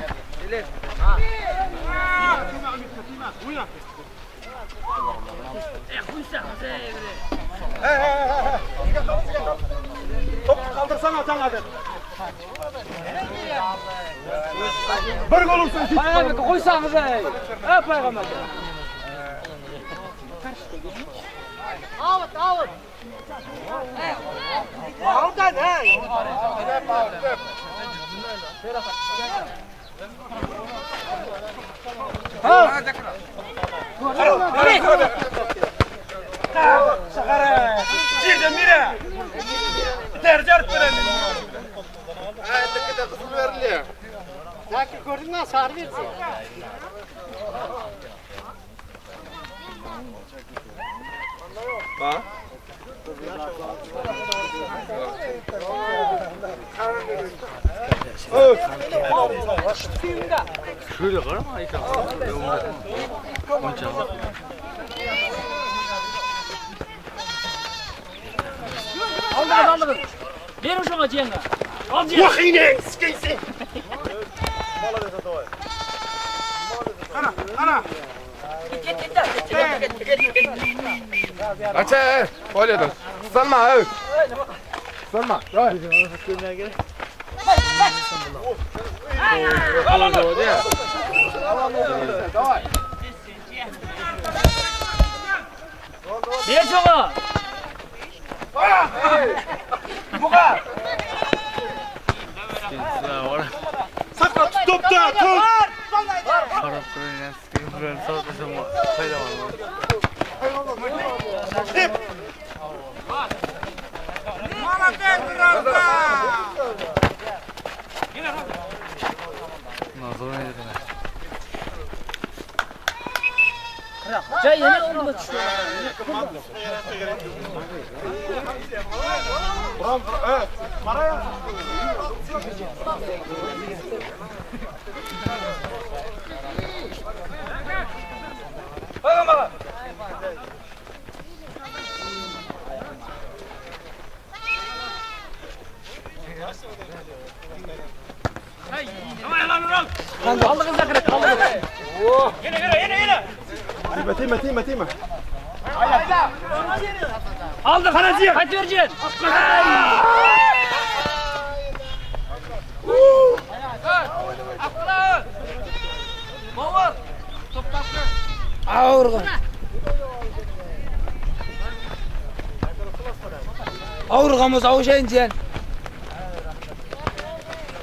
Top kaldırsana sen hadi. Bir gol olsun. Payg'ambar qo'ysangiz ey. Ha payg'ambar. Out out. Out hey. Zakir ko'rdingmi? Sari bersin. Ha? Şöyle qarama ekan. Aldı aldı. Ber o'shanga jiyanга. Al jiyan. Vahine sikeysin. Ana, ana. Acha, qo'yadi. Sanma, ey. Sanma. Voy. Давай. Ber shunga. Buğa. Sakla tut topta, tut. Hep. Joy yana o'rniga tushdi. Oldingizda kirib, oldingizda. Yana, yana, yana. Tima, tima, tima, tima. Oldi, qara jiyan, qaytib ber jiyan. Ağırgan. Ağırgan bo'lsa o'shayın jiyan.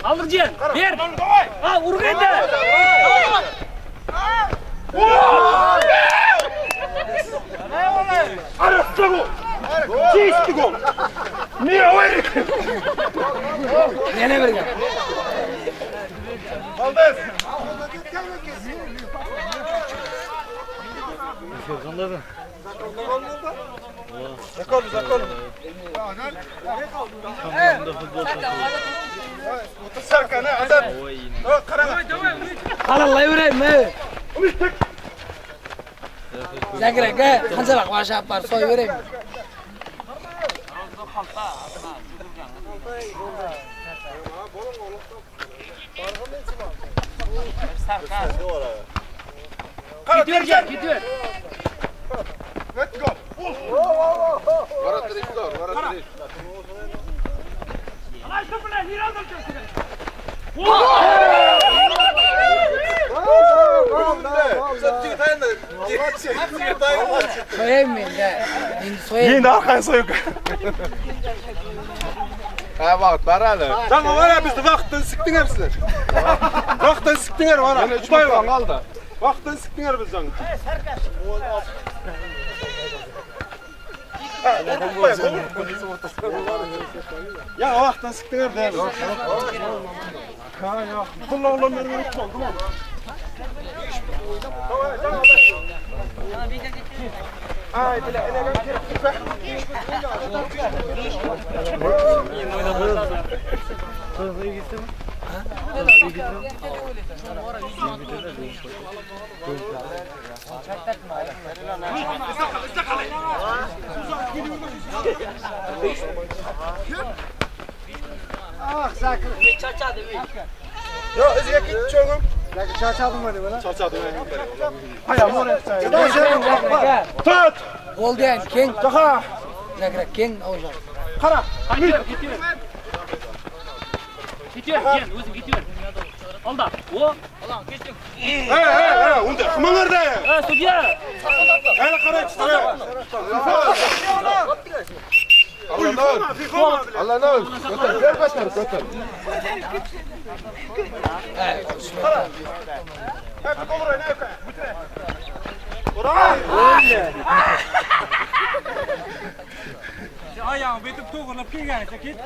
Oldik jiyan. Ber. Ha, urg endi. Arasında gol. Чистый gol. Mira, Yana bir gol. Valdez. Zakon, zakon. Serkan, Azat. Qaralayveraymi? Zakir aka, qanchalar vashab bor, so'yveraymi? Ketaver jiyan, ketaver. Let's go. Ворота. Endi arqani so'yib. Ha, vaqt bor hali. Жаңа var ya bizni vaqtdan sikdinglar sizlar. Vaqtdan sikdinglar mana. Yana 3 minut qoldi. Vaqtdan sikdinglar biz жаңа. Ya vaqtdan sikdinglar deymiz. Ha, ya. Pullar meni oldi. Ay, Yo, izga ket cho'g'im. Charchadimmi deb, Charchadim. Tut! Bo'ldi, keng. Jaha. Zakir keng o'sha. Qara. Ketaver, keyin o'zing ketaver. Olda. O. Hey, hey, hey, unda qilmanglar-da. Ha, sudya. Qani qarang, qarang. Allah ne olsun? Götür, ver götür, götür. Ayağını betip to'g'irlab kelganicha ket.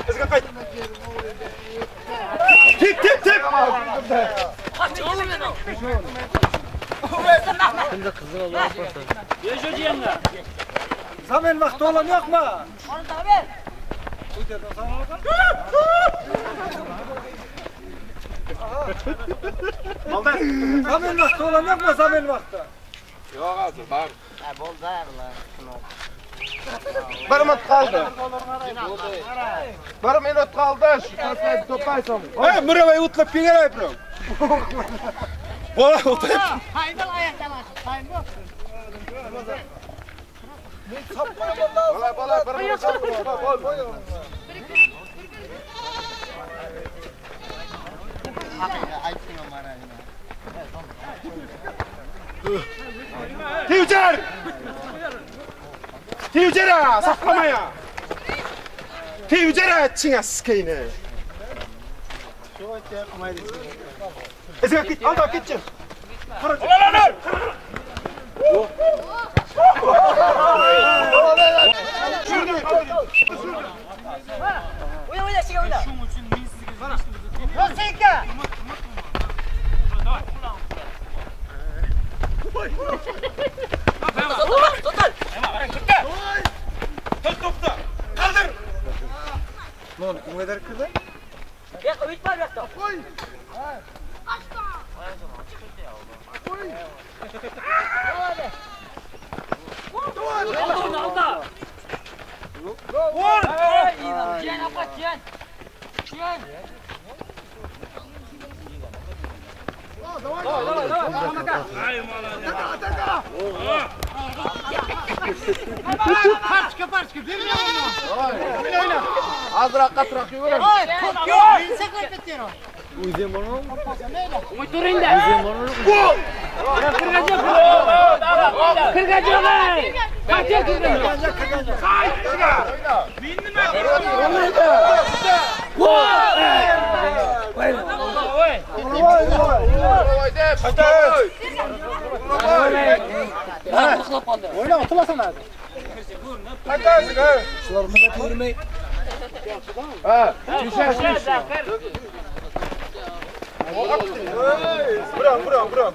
Izga qayt. Tep, tep, tep. Zamen vaqti olan yo'qmi? Zamen vaqti olan yo'qmi? Zamen vaqti. Yo'q hozir, bor. Bir minut qoldi. 1 minut qoldi. Shu taslaydi to'paysan. Ey, Miravay o'tlab kelgan ayprim. Bola o'tlab. Bola, bola, 1 minut qoldi. Bol, bol. Tevjer! Tevjera, saqlamaya. Tevjera chinga sikayni. Izga ket, alda ketchi. Qara. O'yna, o'yna, o'yna. Yo'q, Qaldir. Nol kimga kirdi? Yo'q, o'tma bu yoqda. Oldi, oldi. Vur! Jiyan, opa, jiyan. Jiyan. Parçka parçka berme o'yna. Azroq qattiqroq yuguramiz. Oy, to'p yo'q, meni saqlab ketding. O'zim bormi? O'y turingda. Kirgan yo'q. Kirgan yo'q. Qancha kirgan yo'q. Men nima? Voy! Voy deb. Uxlab qoldi. O'yna, o'tilasan hozir. Qaytasiz, ha? Shular nima ko'rmay. Ha, tushash. Buram, buram, buram.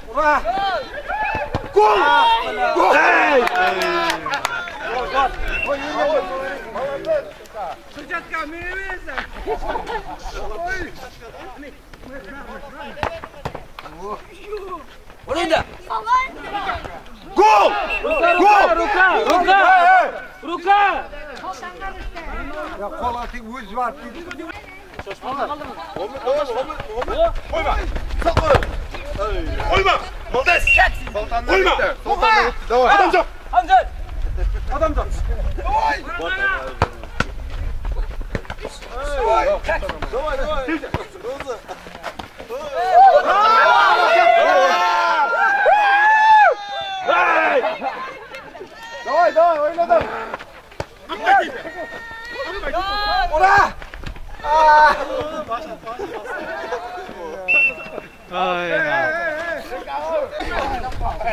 Ura! Gol! Gol! Gol! Gol! Рука! Рука! Рука! Ya qo'l ating o'z var. Qo'yma. Qo'yma. Молодец. Qo'yma. Odam yo'q. Hamzat. Odam yo'q. Давай, давай. Давай, давай, o'ynadim. Ura!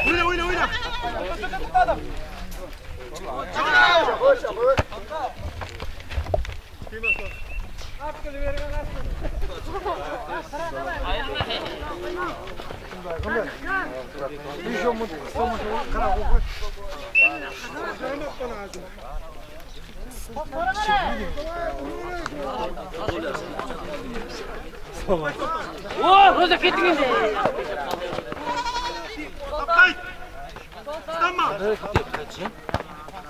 O'yna, o'yna, o'yna. O, Roza ketding endi.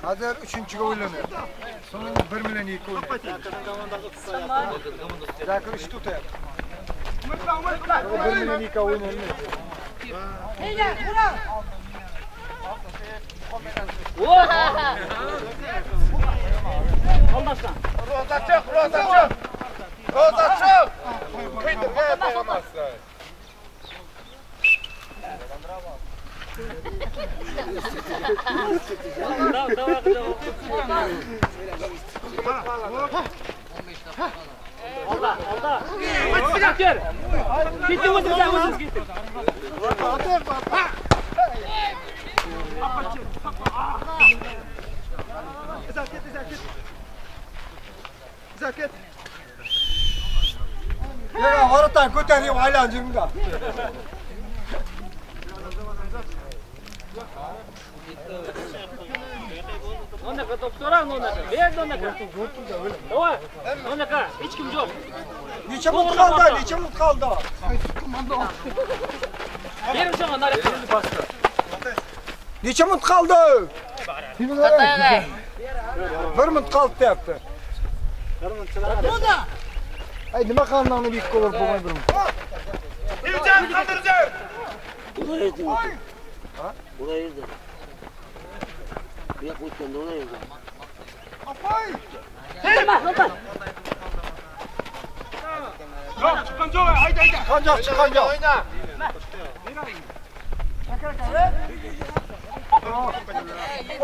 Hozir 3-ga o'ylanadi. So'ng 1 bilan 2 o'ynaydi. Zakir 3 tutyapti. 1 bilan 2 o'ynaydi. Roza chiq, Roza chiq. Roza chiq. Kuydirgan emassan. Olda, olda. Zakir. Ketdi o'zimiz, o'zimiz ketdik. Zaket. Ya oradan ko'tarib aylanjimda. Nonaka to'p so'ra, nonaka. Ber nonaka. Давай. Nonaka, hech kim yo'q. Necha minut qoldi? Necha minut qoldi? Ber o'shanga nonaka. Necha minut qoldi? 1 minut qoldi deyapti. Ay nima qandoqni bek qo'lib bo'lmay bir minut. Iljan Qadirjon. Ha? Ular yerda. Bu yoqqa o'tganda ular yerda. Yo'q, chiqqan yo'q, hayda, hayda. Chiqqan yo'q, chiqqan yo'q.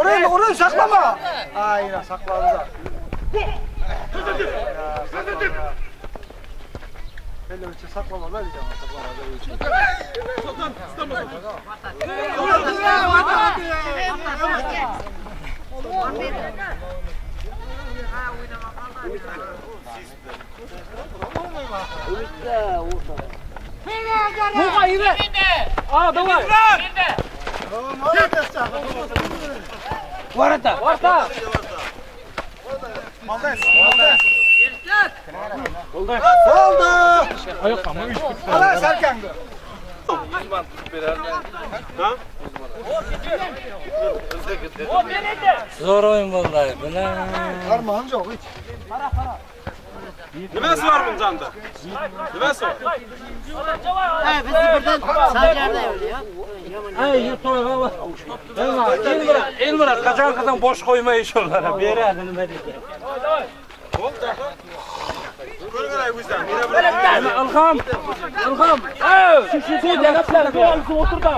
Uring, uring, saqlama. Ayna saqladi. Ellovchi saqlama, saqlama. А, давай! Ворота! Ворота! Молодец! Молодец! Bo'ldi. Bo'ldi! Oyoqqa mı? Ala serkangdi. 100 man tutib berardi. Ha? Zo'r o'yin bo'ldi. Bilan. Armağan yo'q hech. Nimasi var bunun canda? Nimasi var? Bizni birdan salgarda yo'l ya. Ay, to'yga. Elmurat, qachon qachon bosh qo'ymay shularga beradi nima deydi. Bo'ldi. Ilhom, Ilhom. Shu gaplar o'tirdi.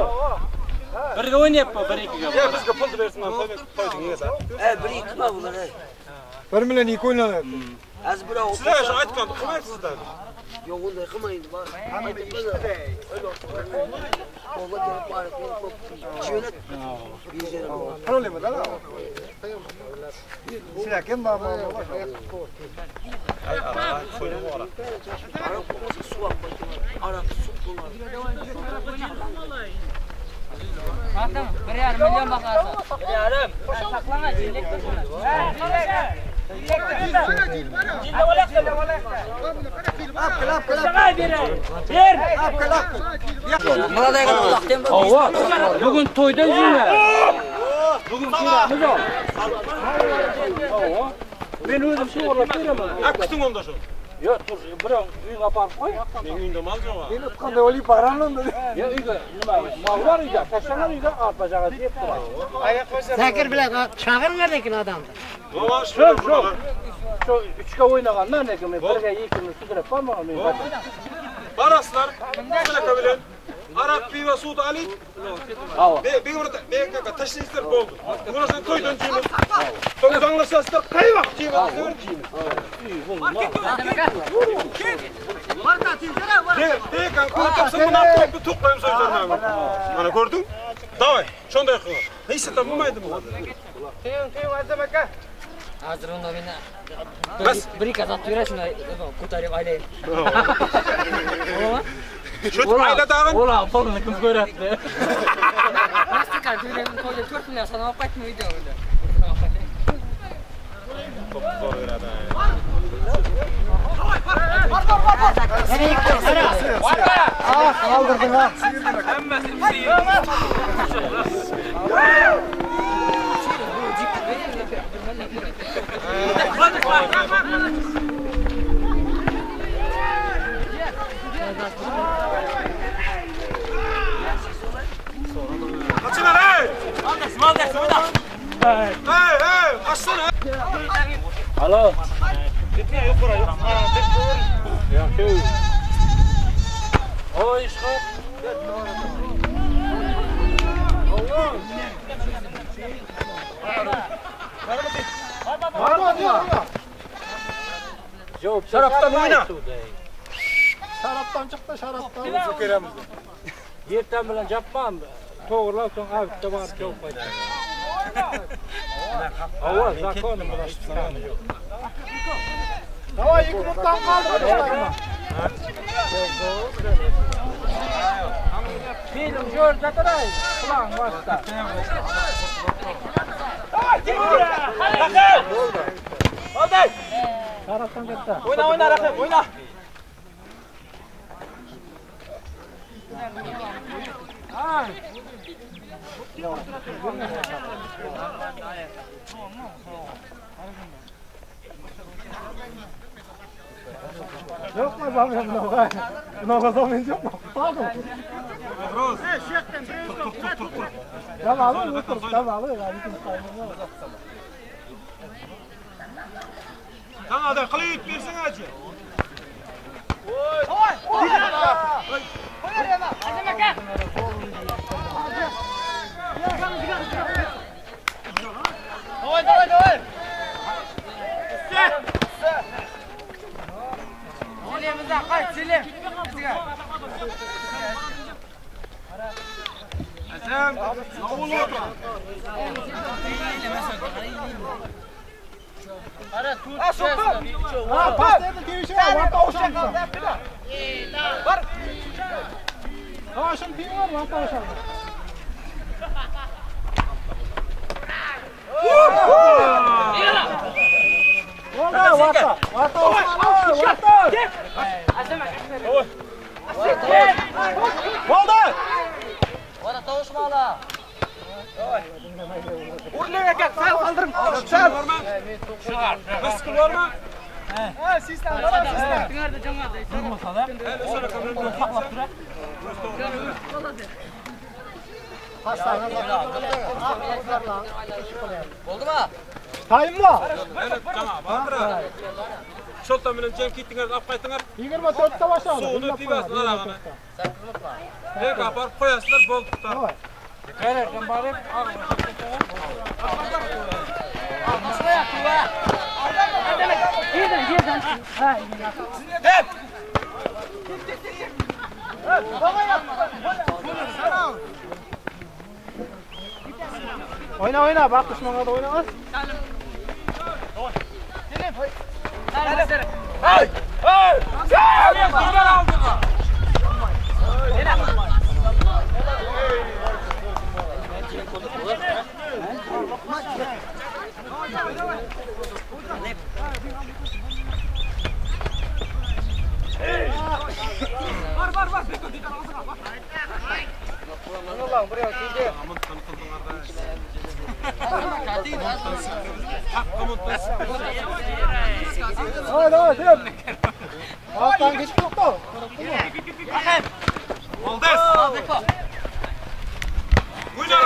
Birga o'ynayapti, 1-2ga. Ya bizga pulni bersin, qo'yding, nega? 1-2 mi bular? 1 million 2 o'ynaladi. Az birov. Sizlar shu aytgan qilmaysizlar. Yo'q, unday qilmaydi, bor. Qo'lga kelib borib, jo'nat. Problema da. Sizlar kim bor? Arab suv Atım 1,5 milyon bahası. 1,5. Saklama, jillek tutma. Bugün toydan jiyman. Bugün ko'ramiz. Men o'zim sug'urlab beraman. Kuting onda shu. Yo'q, tur, birov uyga aparib qo'y. Men uyimda mol yo'q. Men utqanda o'lib boraman unda. Yo'q, uyga nima, mol bor uyda, tashlanglar uyga, arpa jag'asi yeb turadi. Zakir bilan chaqirma lekin odamni. Shu, shu. Shu 3ga o'ynagandan lekin men 1ga 2ni sudrab bormagan men. Barasizlar, shunaqa bilan aroq, pivo, suvni oling. Bir tashlaysizlar bo'ldi. Bundan to'ydan jeymiz. To'ydan anglashasizlar, qay vaqt jeymiz? Degan ko'rib buni olib to'qlaymiz o'zlarini. Mana ko'rding? Davay, shunday qil. Hech narsa bo'lmaydimi hozir? Teng, Azam aka. Hozir unda meni bir ikki atib berasizmi? Ko'tarib aylayın. Shu ayla tag'in. O'la, pulni kim ko'ryapti? Mastikar to'ydan to'yda 4 million sanab qaytmi uyda unda. To'p beradi. Ah, qoldirding ha. Hammasini Qaçın ey! Maldas, o'yna. Hey, hey, qaçsana. Alo. Yo'q, oy, ishqor. Sharafdan o'yna. Sharafdan chiqdi, sharafdan. Yerdan bilan japman. To'g'rilab so'ng avtda borib javob qaytadi. Avval zakon bilan chiqamiz. Davay, 2 minutdan qoldi. Film jo'rda turay. Quloq boshda. Olday. Sharafdan katta. O'yna, o'yna Rahim, o'yna. Yo'qmi zamin bunaqa? Bunaqa zamin yo'qmi? Pardon. Tamam, o'tir, tamam, Sana da qilib bersang achi. Oy! Azam aka. Давай, давай, давай. Selimizdan qayt, Selim. Bizga. Azam, ovul o'tir. Ha, pastda tevishi var, varta o'shanmi? Bor. Ha, shuni teyvar, varta o'shanmi? Varta, varta, varta. Bo'ldi. Ora tovushmala. O'rling aka, sal qoldiring. Sal. Biskul bormi? Ha, sizdan bor, sizdan. Tingarda jamoat. Saqlab tura. Bo'ldimi? Tayinmi? Cho'ltan bilan jang ketdinglar, olib qaytinglar. 24 ta boshladi. Suvni pivasini arag'ini. Bek aparib qo'yasizlar, bo'ldi. Qayerdan borib, Yerdan, yerdan. Ha, Deb. O'yna, o'yna, baq dushmanga da o'yna. Hey! Hey! Давай, давай, deb. Vaqtdan ketib to'xta. Молодец! O'yna!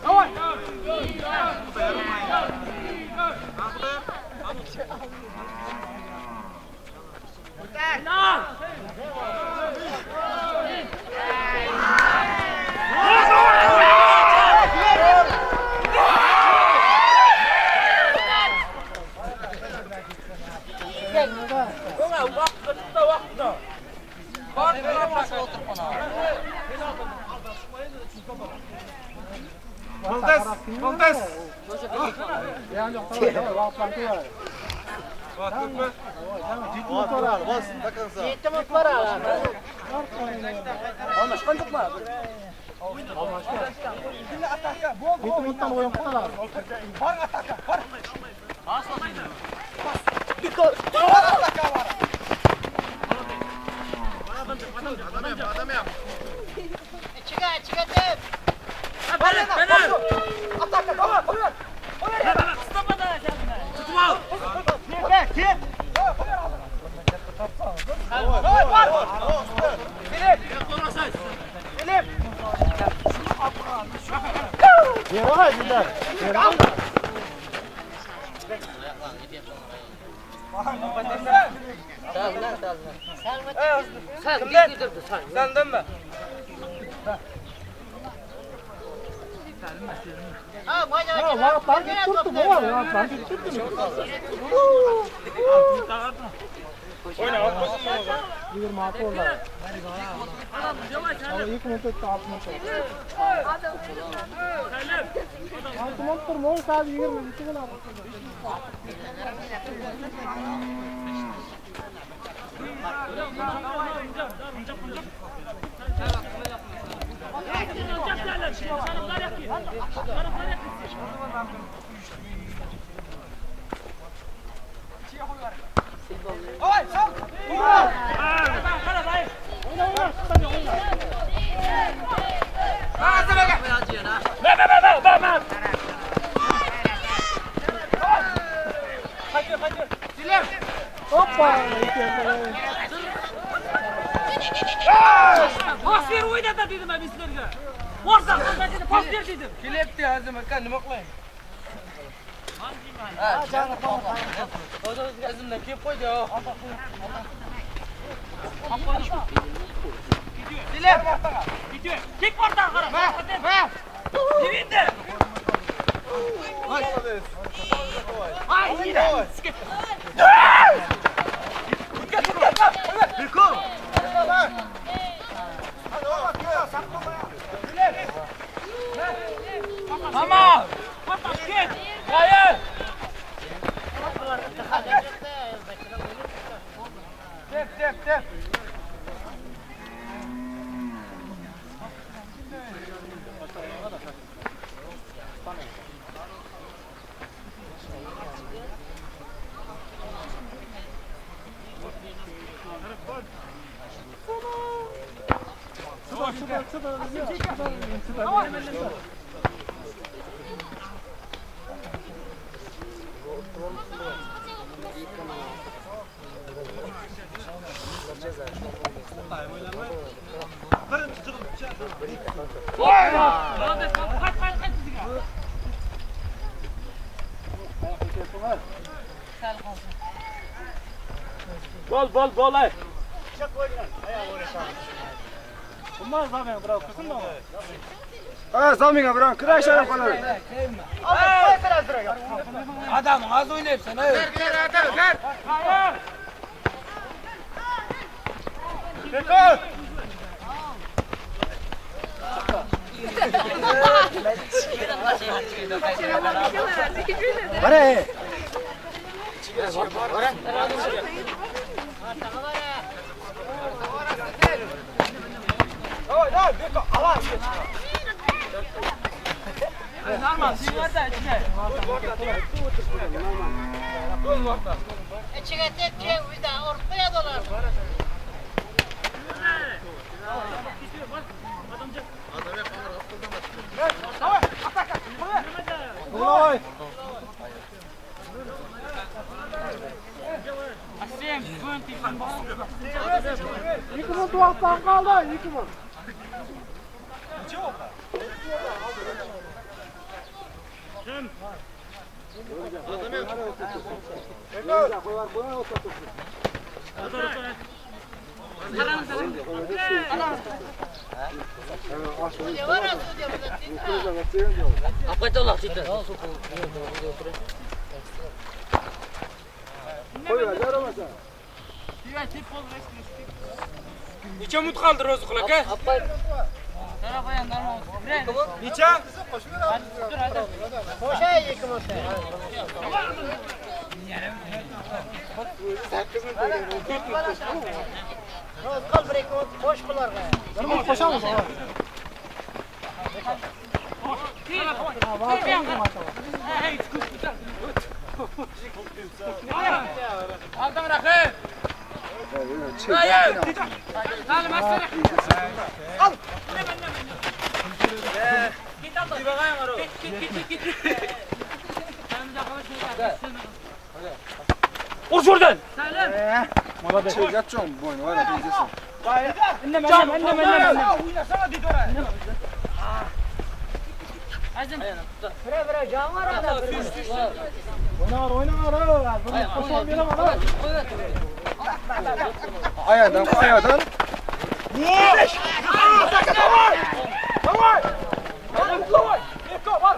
Давай! Молодец! Молодец! Sendenmi? Vaqtdan ketib turibdi, bova, vaqtdan ketib turibdi. O'yna, otmasın. 26 oldu. 2 minut o'tdi, 6 minut. 6 minut turma, soat 22 bo'ladi. Pas ber o'ynada dedim men sizlarga. Borsa dedi, pas ber dedim. Kelyapti Azim aka, nima qilay? Ha, Azimdan kelib qo'ydi. Dilep. Gidiyor. Kek oradan qara. Endi. Ay, Tamam. Git. Hayır. Tep tep tep. Bol bol bol ay. Ha, zaminga biron kirash ham qoladi. Adam az o'ynayapsan, ey. Bekor. Bare. Ichiga tepkang uydan urib qo'yadi ular. Voy. 2 minut vaqtdan qoldi, 2 minut. Necha minut qoldi Ro'ziqul aka? Necha? Qo'shay 2 minut. Ro'ziqul 1-2 minut qo'sh bularga. 1 minut qo'shamiz. Aldan raqib. Al. Ur şuradan. Молодец. Ayağdan, ayağdan. Давай! Давай! Давай! Легко, бар!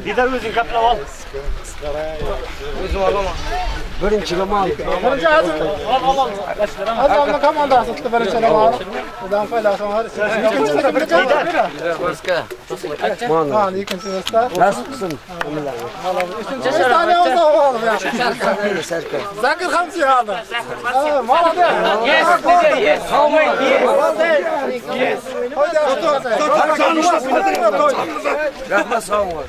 Didar o'zing kaplab ol. O'zim olaman. Birinchi ro'mol. Birinchi Azim. Azimning komandasi tutdi birinchi ro'mol. Udan foydasi bor. Ikkinchisi birinchi. Ha, ikkinchisi. Nasib qilsin. Uchinchisi Zakir hamsi oldi. Молодец. Yes, yes. Yes. Rahmat sog' bo'l.